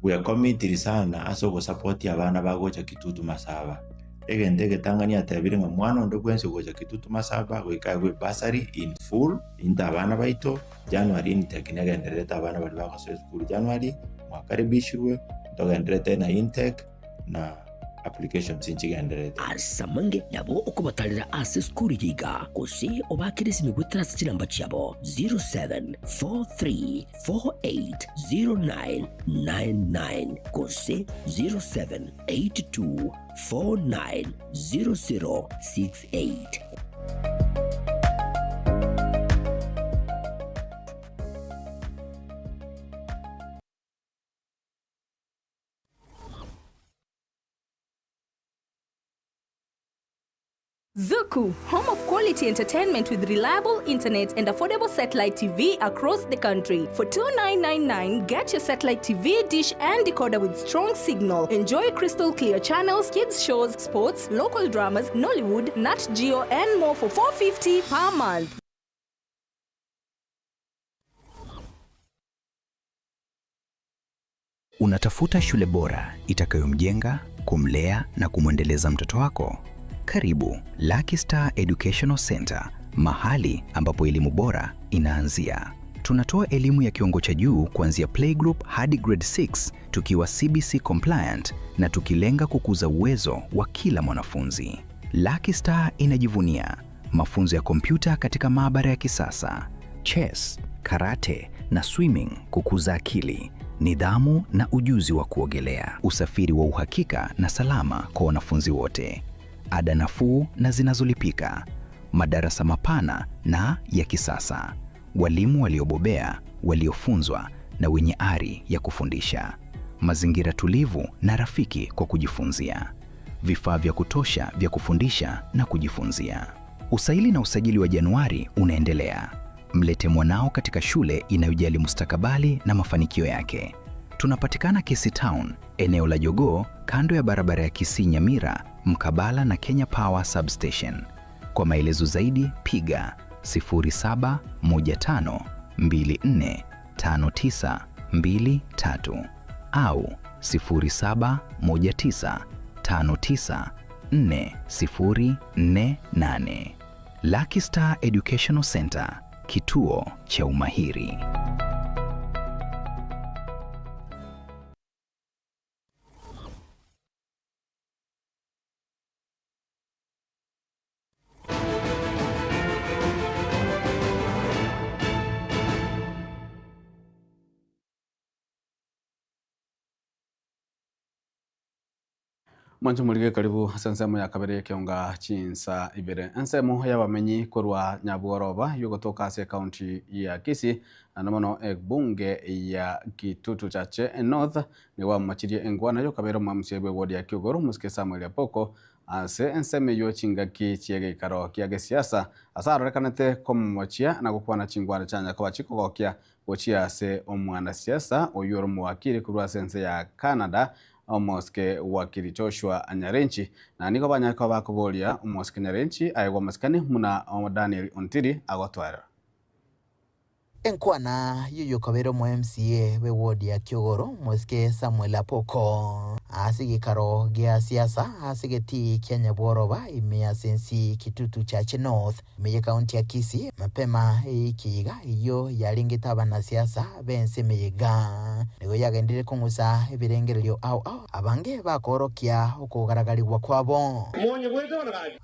S3: bwekomitiri sana ase ogosapotia abana bagocha Kitutu Masaba. Egento egetang'ani atebire ng'a mwana onde bwensi ogocha Kitutu Masaba goika aegwe ebursary in full, into abana baito, January intake negendererete abana baria bagosoa esukuru January, mwakaribishirwe, ntogendererete na intake na applications nchigendererete.
S1: Ase amange nabo okobatarera ase esukuru eye iga, gose obaakere esimi goetera ase chinamba chiabo 0743480999 gose 0782490068.
S5: Zuku, home of quality entertainment with reliable internet and affordable satellite TV across the country. For 2999, get your satellite TV, dish and decoder with strong signal. Enjoy crystal clear channels, kids shows, sports, local dramas, Nollywood, Nat Geo and more for 450 per month.
S8: Unatafuta shule bora itakayomjenga, kumlea na kumwendeleza mtoto wako? Karibu Lucky Star Educational Center, mahali ambapo elimu bora inaanzia. Tunatoa elimu ya kiwango cha juu kuanzia playgroup hadi grade 6 tukiwa CBC compliant na tukilenga kukuza uwezo wa kila mwanafunzi. Lucky Star inajivunia mafunzo ya kompyuta katika maabara ya kisasa, chess, karate na swimming kukuza akili, nidhamu na ujuzi wa kuogelea, usafiri wa uhakika na salama kwa wanafunzi wote, ada nafuu na zinazolipika, madarasa mapana na ya kisasa, walimu waliobobea, waliofunzwa na wenye ari ya kufundisha, mazingira tulivu na rafiki kwa kujifunzia, vifaa vya kutosha vya kufundisha na kujifunzia. Usaili na usajili wa Januari unaendelea. Mlete mwanao katika shule inayojali mustakabali na mafanikio yake. Tunapatikana Kisii Town, eneo la Jogoo, kando ya barabara ya Kisii Nyamira, mkabala na Kenya Power Substation. Kwa maelezo zaidi piga 0715245923 au 0719594048. Lucky Star Educational Center, kituo cha umahiri.
S4: Mwancho morige karibu ase ensemo ya kabere ekionga chinsa ibere. Ensemo y'abamenyi korwa Nyabworoba yogotoka ase ekaunti ya Kisii naende mono ebunge ya Kitutu Chache North nigo bamomachirie engwana yokabera omwamusia bwe eward ya Kiogoro omosike Samuel Apoko ase ensemo eywo chingaki chia egeikaro kia gesiasa ase arorekanete komomochia na gokwana chingwana chianya koba chikogokia gochia ase omwanasiasa oywo ore omowakiri korwa ase ense ya Canada omosike wakili Joshua Nyarenchi na nigo banyare koba bakoboria omosike Nyarenchi aegwe amasikani muna Daniel Ontiri agotwarera.
S9: Enkwana yoyokabere omo MCA bwe ward ya Kiogoro omosike Samuel Apoko ase egekaro gia siasa ase egetii kia Nyabworoba ime ase ensi Kitutu Chache North ime ye county ya Kisii mapema ewiki iga eyio yarengete abanasiasa bense emeyega nigo yagenderire kong'usa ebirengererio ao ao abange bakoorokia okogaragarigwa kwabo.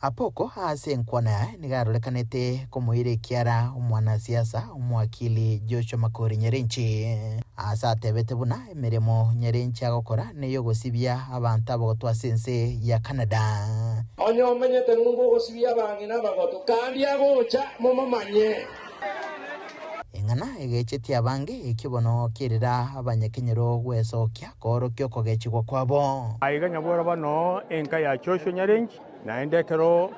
S9: Apoko ase enkwana yaye nigo arorekanete komoira ekiara omwanasiasa omwakili Joshua Makori Nyarenchi ase atebete buna emeremo Nyarenchi agokora neyogosibia abanto abagotwa ase ense ya Canada.
S6: Onye omenyete ng'umbu ogosibia abang'ina abagotu, kandi agocha momomanye.
S9: Eng'ana egechetie abange ekio bono kerera abanyakenyoro gwesokia koorokia okogechigwa kwabo.
S10: Aiga nyabworoba noo enka ya Joshua Nyarengi, naende ekero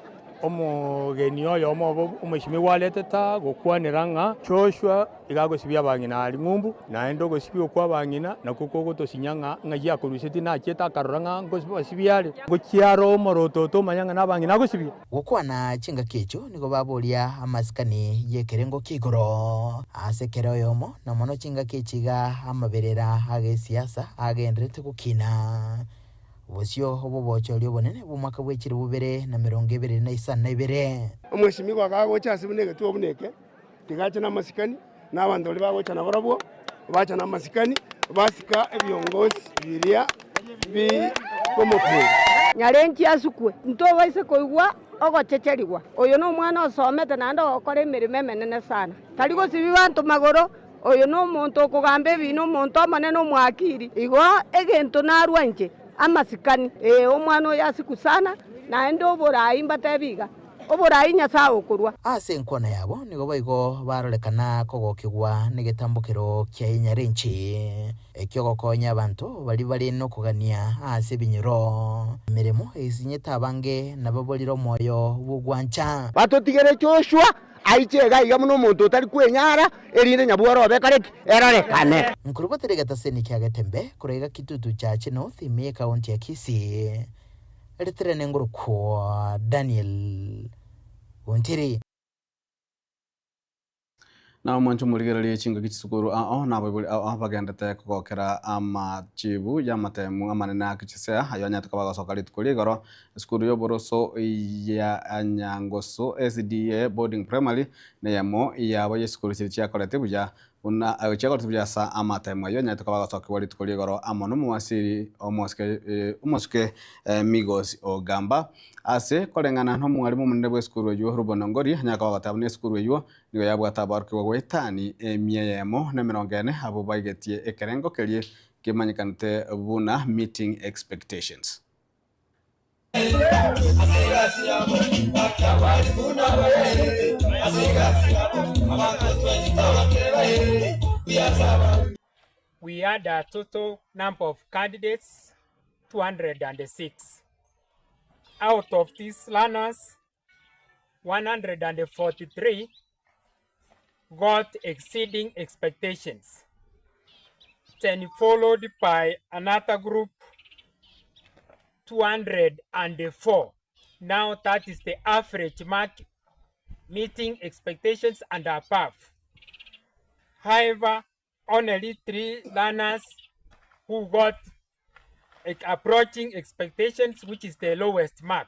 S10: omogeni oyomo obo omwesimigwa aretete aa gokwanera ng'a Joshua iga agosibia abang'ina aria ng'umbu, naende ogosibia okwo abang'ina nakwo kogotosinya ng'a ng'ai akorusetie nachiete akarora ng'a ngosibia are, gochia aro omorototo omanye ng'a nabang'ina agosibia.
S9: Gokwana chingaki echio nigo baboria amasikani y'ekerengo kia igoro ase kera oyomo, na mono chingaki echi iga amaberera ag'esiasa agendererete gokina. Bosio obw'obochori obonene bw'omwaka bwe chilifu bibere na emerongo ebere na isano na ibere.
S11: Omwesimigwa akagocha ase buna egetuo buna eke, tiga ache namasikani, na abanto baria bagocha nabarabwo bacha namasikani, basika ebiongosi biria bikomofunga.
S24: Nyarenchi asukwe, ntobaise koigwa ogochecherigwa. Oyo nomwana osomete naende ogokora emeremo emenene sana. Tari gosibia banto magoro, oyo nomonto okogamba ebiina, omonto omonene omwakiri. Igo egento narwa inche, amasikani. Ee, omwana oyo asikwe sana, naende oborai mbatebi iga, Oborai Nyasae okorua.
S9: Ase enkwana yabo nigo boigo barorekana kogokigwa negetambokero kia enyarenchi, eki'ogokonya abanto baria bare nokogania ase ebinyoro. Emeremo esinyete abange nababorire omoyo bw'ogwancha.
S25: Batotigere Joshua aiche iga iga buna omonto otari kwenyara, erinde nyabworo obe kare ki? Erorekane.
S9: Nkorubatera egetaseni kia Getembe korwa iga Kitutu Chache North ime y'ekaunti ya Kisii. Ritirene ngorokwo Daniel Ontiri.
S4: Na omwancho morigererie chingaki chisukuru ao na abaibori ao bagendete kogokera amachibu y'amatemu amanene a Kichisea ayio anyarete koba agosoka rituko ria igoro. Esukuru y'oboroso ya Nyangoso SDA Boarding Primary neyemo yabo y'esukuru chiria chiakorete buya Buna agochia gotubuya ase amatemo ayio anyarete koba agosokigwa rituko ri'igoro amo nomowasiri omosike omosuke Migos Ogamba. Ase koreng'ana nomwalimu omonene bw'esukuru eyio Reuben Ongori anyare koba agoteba buna esukuru eyio nigo yabwate aborokigwa goetani emia eyemo na emerongo ene abwo baigetie ekerengo keria kemanyekanete buna meeting expectations.
S26: We had a total number of candidates 206. Out of these learners, 143 got exceeding expectations, then followed by another group 204. Now that is the average mark meeting expectations and above. However, only three learners who got approaching expectations, which is the lowest mark.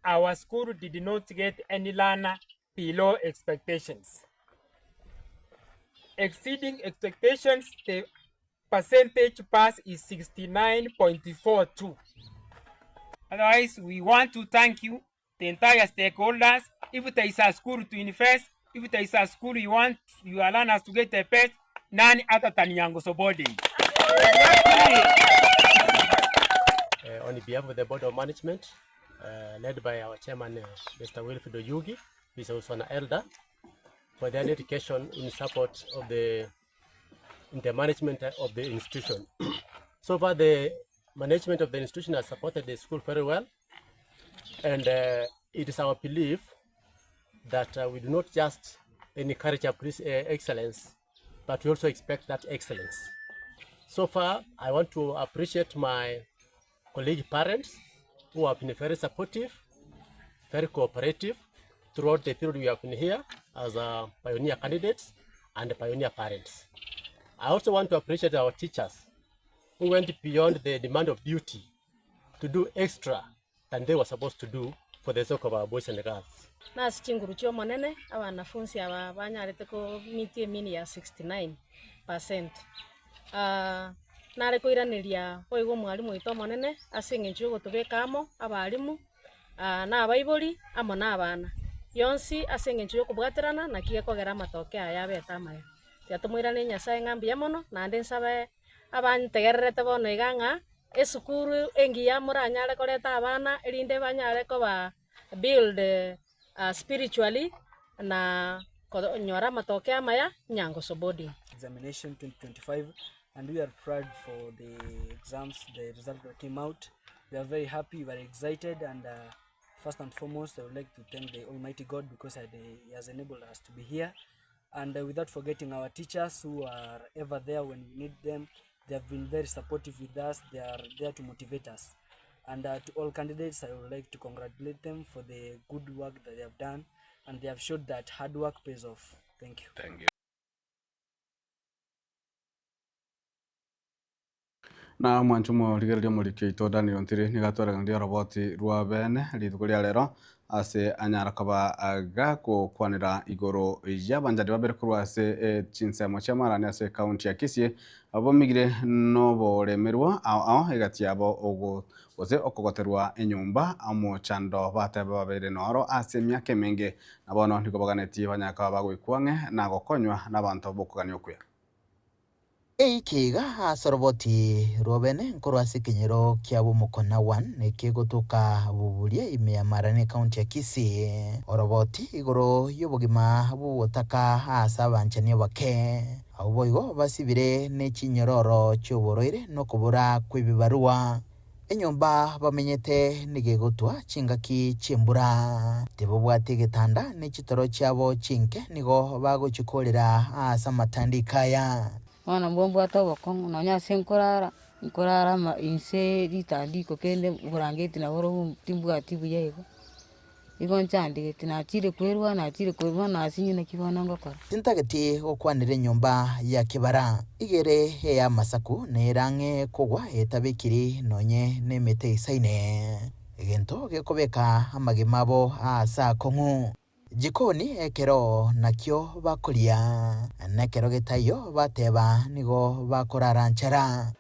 S26: Our school did not get any learner below expectations. Exceeding expectations, the percentage pass is 69.42. Otherwise, we want to thank you, the entire stakeholders. If there is a school to invest, if there is a school you want your learners to get the best, none other than Nyangoso Boarding.
S27: On behalf of the Board of Management, led by our chairman, Mr. Wilfred Oyugi, who is also an elder, for their dedication in support of the, in the management of the institution. So far, the management of the institution has supported the school very well, and it is our belief that we do not just encourage excellence, but we also expect that excellence. So far, I want to appreciate my colleague parents who have been very supportive, very cooperative throughout the period we have been here as pioneer candidates and pioneer parents. I also want to appreciate our teachers who went beyond the demand of duty to do extra than they were supposed to do for the sake of our boys and girls.
S28: Nase chinguru chi'Omonene abanafunsi aba banyarete komitia emini ya 69 percent. Nare koiraneria boigo omwalimu oito omonene ase eng'encho y'ogotobeka amo abalimu na abaibori amo na abana. Yonsi ase eng'encho y'okobwaterana naki gekogera amatoke aya abete amaya. Tiga tomoiranerie Nyasaye ng'a mbuya mono, naende nsabe abantegererete bono iga ng'a. Esukuru engiya moranyare koreta abana erinde banyare koba build spiritually na konyora amatokeo amaya Nyangoso boarding.
S7: Examination 2025 and we are proud for the exams, the result that came out. We are very happy, very excited and first and foremost I would like to thank the Almighty God because he has enabled us to be here. And without forgetting our teachers who are ever there when we need them. They have been very supportive with us. They are there to motivate us. And to all candidates, I would like to congratulate them for the good work that they have done. And they have showed that hard work pays off. Thank you.
S4: Thank you. Na omwancho omorigereria omoriki oito Daniel Ontiri nigo atwereganirie oroboti rwa bene rituko ria rero ase anyara koba gagokwanera igoro y'abanchani babere korwa ase chinsemo chia marani ase ekaunti ya Kisii abomigire noboremerwa ao ao egati yabo ogo gose okogoterwa enyomba omochando bateba babere noro ase emiaka emenge na bono nigo baganetie banyara koba bagoikwa ang'e na gokonywa na abanto bokogania okuya.
S9: Eikiga ase oroboti rw'obene nkorwa ase ekenyoro kia Bomokona 1 ekegotoka Buburia ime ya Marani ekaunti ya Kisii. Oroboti igoro y'obogima bw'obotaka ase abanchani abake. Abwo boigo basibire ne chinyororo chi'oborwaire na okobora kw'ebibarua. Enyomba bamenyete nigo egotwa chingaki chi'embura. Tibabwati egetanda ne chitoro chiabo chinke nigo bagochikorera ase amatandiko aya.
S12: Bono mbwo mbwate obokong'u nonya ase nkorara, nkorara ama inse ritandiko kende oborangeti nabo robu timbwati buya igo, igo nchandegete nachire kwerwa nachire kwerwa bono nasinywa naki bono ngokora.
S9: Tintageti gokwanera enyomba ya kebara, igere ey'amasaku nere ang'e kogwa etabekiri nonye nemete eisaine, egento gekobeka amagima abo aase akong'u. Jikoni ekero nakio bakoria, na ekero getaiyo bateba nigo bakorara nchara.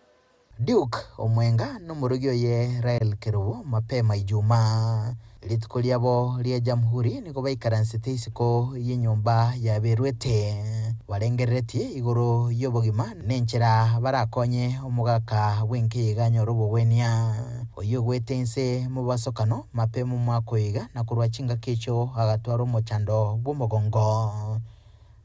S9: Duke Omwenga nomorogi oye Rael Kerubo mapema Ijumaa. Rituko riabo ria Jamhuri nigo baikaransete isiko y'enyomba yaberwete, barengereretie igoro y'obogima nenchera barakonye omogaka bw'enkeiga anyore obogwenia. Oyio ogwete inse mobasokano mapema omwaka oyo iga na korwa chingaki echio agatwara omochando bw'omogongo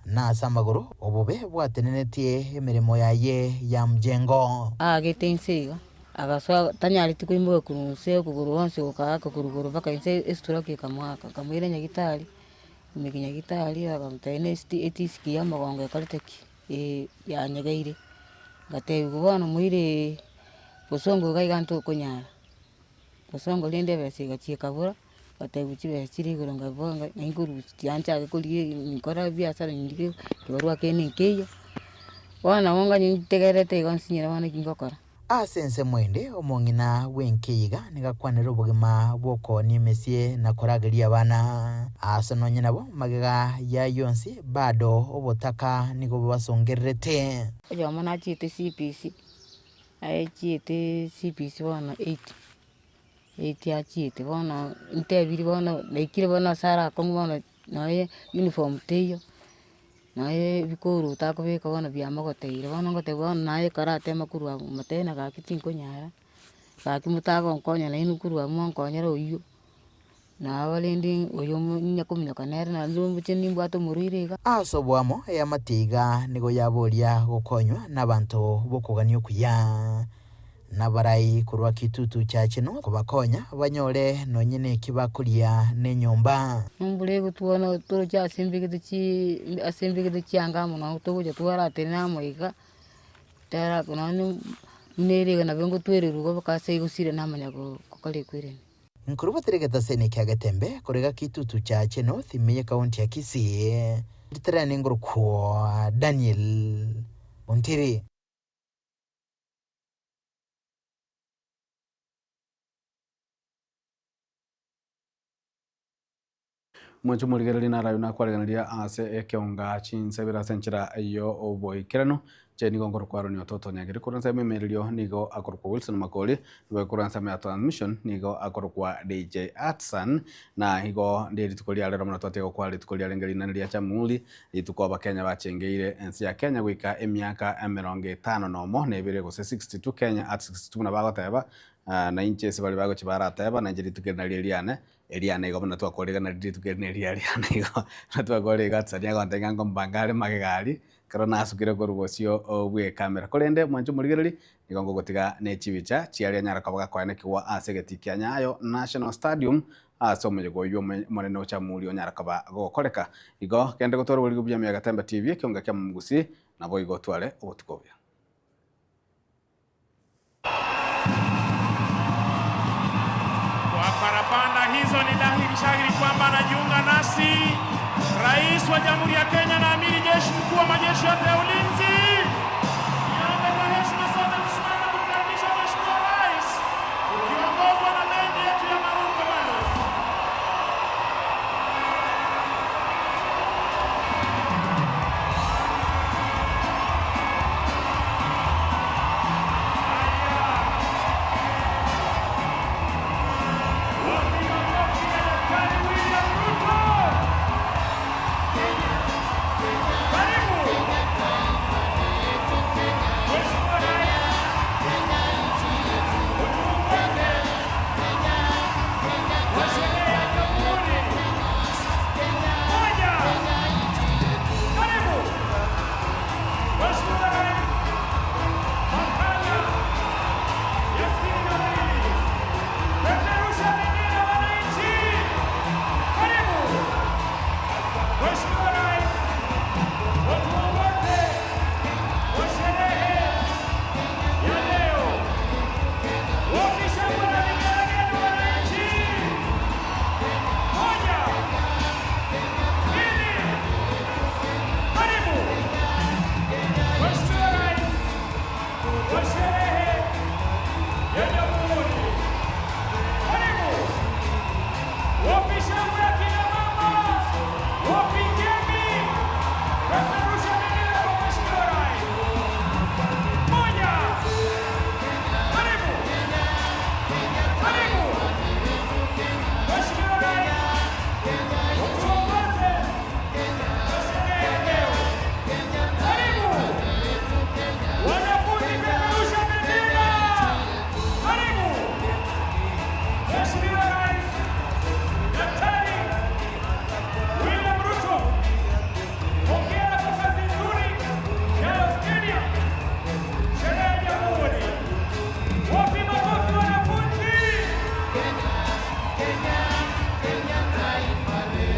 S9: na ase amagoro, obobe bwatenenetie emeremo yaye ya mjengo.
S12: Aagete inse iga, agasoa tanyareti koimoka korwa inse okogoro gwonsi gokaaka korwa igoro mpaka inse estroke ekamoaka, akamoira nyagitari, komeka nyagitari bakamotebia na esti etisiki ya omogongo ekorete ki? Yanyegeire. Ngatebigwa bono moire bosongo iga iga ntokonyara, bosongo rende ebesa egachia ekabora, ngatebigwa chibesa chire igoro nkaboa ng'a ng'ai nkorusia tiga nchake korigia nkore ebiasara ndike ekebarua kende nkeiyo, bono nabo nganye ntegererete igo nsinyire bono eki ngokora.
S9: Ase ensemo ende, omong'ina bw'enkeiga nigo akwanera obogima bw'okoonia emesie na korageria abana. Ase nonye nabo, magega y'ayio onsi, bado obotaka nigo bobasongererete.
S12: Oyomo nachiete CBC, achiete CBC bono eight, eight achiete bono ntebirie bono naikire bono ase arakong'u bono nonya uniform teiyo. Naye ebikoroto akobeka bono biamogoteire, bono ngotebiwa bono naye ekero atema korwa abwo motebie ng'a gaki tinkonyara, gaki motagonkonya nainwe korwa abwo monkonyere oyio, nabo rende oyo onya kominyoka nere naende mbuche nimbwate omorwaire iga.
S9: Ase oboamo eamate iga nigo yaboria gokonywa nabanto b'okogania okuya. Nabarai korwa Kitutu Church no kobakonya banyore nonye neki bakoria nenyomba.
S12: Embura egotwana toroche ase mbegete chi ase mbegete chianga amo nonye togocha twaratenena amo iga, tera nonye buna ere iga nabo ngotwererwa igo mpaka ase egosira namanya gokora ekwerende.
S9: Nkorubatera egetaseni kia Getembe korega Kitutu Church North ime y'Ekaunti ya Kisii, Riterane ngorokwo Daniel Ontiri.
S4: Mwanche omorigereria narayo nakwareganeria ase ekeonga chinsebere ase enchera y'oboikeranu. Inche nigo nkorokwa Aaron Ototo Nyageri korwa ensemo emeererio nigo akorokwa Wilson Makori, nigo korwa ensemo ya transmission nigo akorokwa DJ Atsan, na igo ndi rituko ria rero buna twatiga gokwana rituko riarenge rinene ria Jamhuri, rituko abakenya bachengeire ense ya Kenya goika emiaka emerongo etano nomo na ebere gose 62 Kenya at 62 buna bagoteba, na inche ase baria bagochia barateba na inche rituko eri nario eriane, Eriane igo buna twakoregana rituko eri neria riane igo buna twakore igo Atsani agontebia ng'a nkomobanga are magega aria, ekero nasukire korwa bosio bw'ekamera. Korende mwanche omorigereria, nigo ngogotiga ne chibicha chiaria nyara koba gakoenekigwa ase egetii kia Nyayo National Stadium ase omoyega oyio omonene o Jamhuri onyara koba gokoreka. Igo gende gotwara oboriri buya Miaga Tembe TV, ekionga kia Momogusii, naboigo otware obotuko obuya.
S13: Kwa parapanda hizo ni dhahiri shahiri kwamba anajiunga nasi Rais wa Jamhuri ya Kenya na Amiri Jeshi Mkuu wa majeshi yote ya ulinzi. Niombe kwa heshima sote tusimame kumkaribisha Mheshimiwa Rais tukiongozwa na bendi yetu ya Maroon Commandos. Peperusha bendera wananchi. Karibu Mheshimiwa Rais, utuongoze kwa sherehe ya leo. Wakishangwe na vigelegele wananchi. Moja, mbili, karibu Mheshimiwa Rais kwa sherehe ya Jamhuri. Karibu wapi shangwe ya kina mama, wapi ngemi, peperusha bendera kwa Mheshimiwa Rais. Moja, karibu, karibu Mheshimiwa Rais, utuongoze kwa sherehe ya leo. Karibu wanafunzi, peperusha bendera. Karibu Mheshimiwa Rais Daktari William Ruto, hongera kwa kazi nzuri Nyayo Stadium, sherehe ya Jamhuri. Wapi makofi wanafunzi?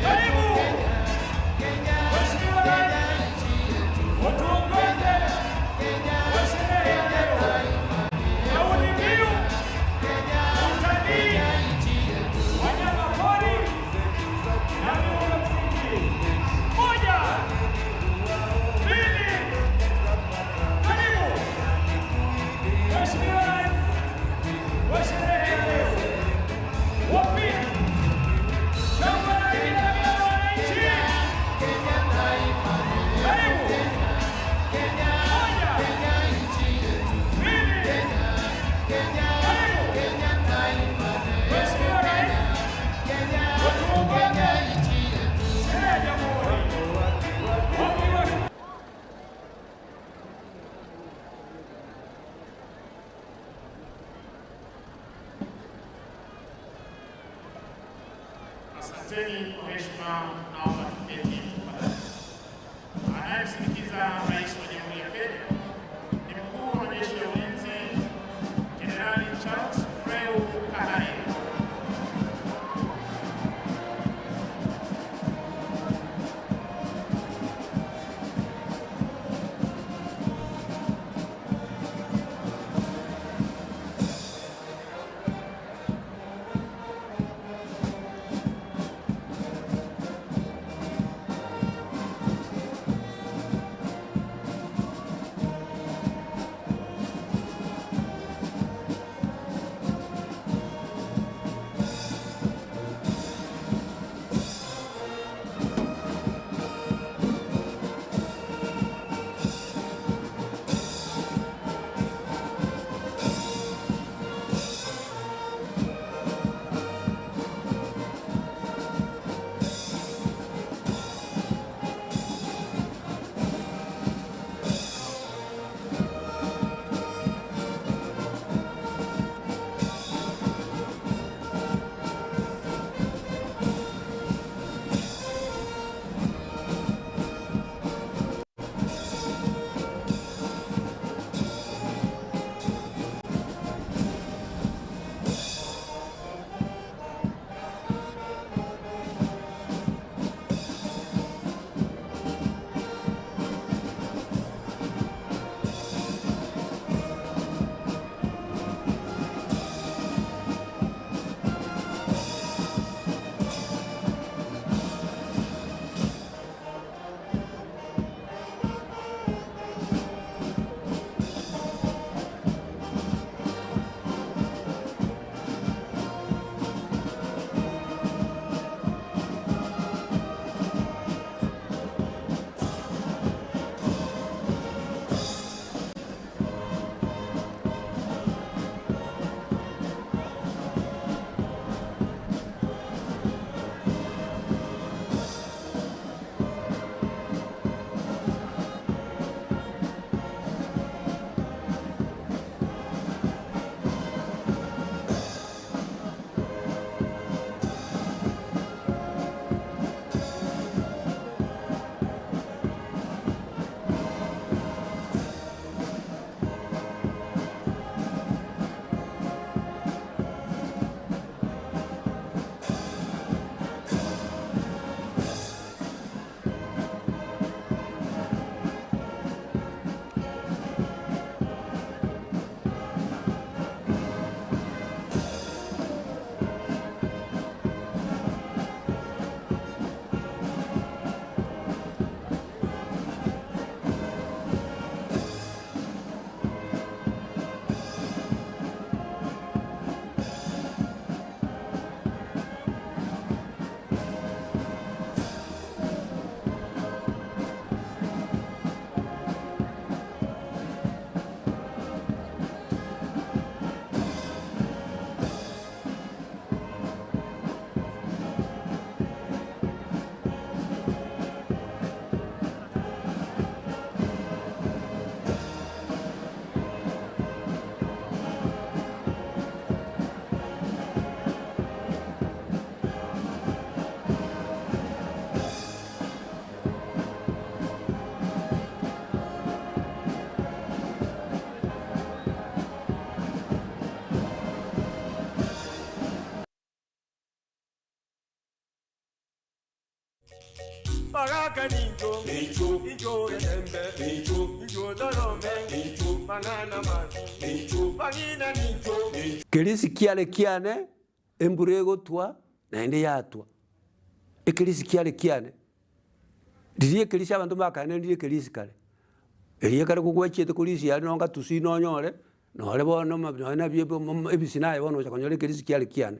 S13: Karibu Mheshimiwa Rais, utuongoze kwa sherehe ya leo. Kauli mbiu utalii, wanyama pori na miundo msingi. Moja, mbili, karibu Mheshimiwa Rais wa sherehe ya leo. Wapi shangwe na vigelegele wananchi? Karibu. Moja, mbili, karibu Mheshimiwa Rais, utuongoze sherehe ya Jamhuri. Wapi wa
S14: Asanteni kwa heshima, naomba tuketi tafadhali. Anayemsindikiza Rais wa Jamhuri ya Kenya ni mkuu wa majeshi ya ulinzi Jenerali Charles Mreu Kahariri.
S13: Mheshimiwa
S15: Magaka ninjo, ninjo, ninjo gembe, ninjo, ninjo dorome, ninjo, manana man, ninjo, bangina ninjo.
S16: Kerisi kiare kiane, embura egotwa, naende yatwa. Ekerisi kiare kiane, riria ekerisi abanto mbakaenenire ekerisi kare, erio ekero gogwechiete korisia aria nonye gatusi nonyore, nore bono nonye nabio ebisi naye bono ogocha konyora ekerisi kiare kiane.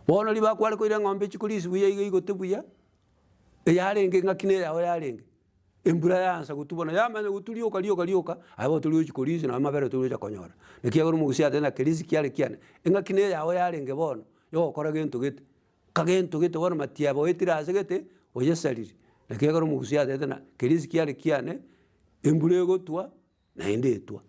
S16: Bono riria bakware koira eng'ombe echi korisia buya iga igote buya, eyarenge ng'aki na eyao yarenge, embura yaansa gotwa bono yamanya gotwa rioka rioka rioka, aye bono tori gochi korisia nonye amabere tori gocha konyora. Naki ekero omogusii ateba ng'a kerisi kiare kiane, eng'aki na eyao yarenge bono, yogokora gento gete, kagento gete bono matiaba oetire ase gete, oyesariri. Naki ekero omogusii atebete ng'a kerisi kiare kiane, embura egotwa, naende etwa.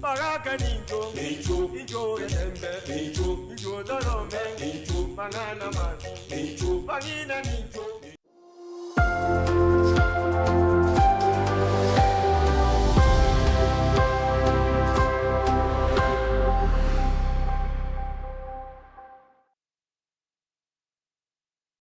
S15: Magaka ninjo, ninjo, ninjo gembe, ninjo, ninjo dorome, ninjo, manana man, ninjo, bangina ninjo.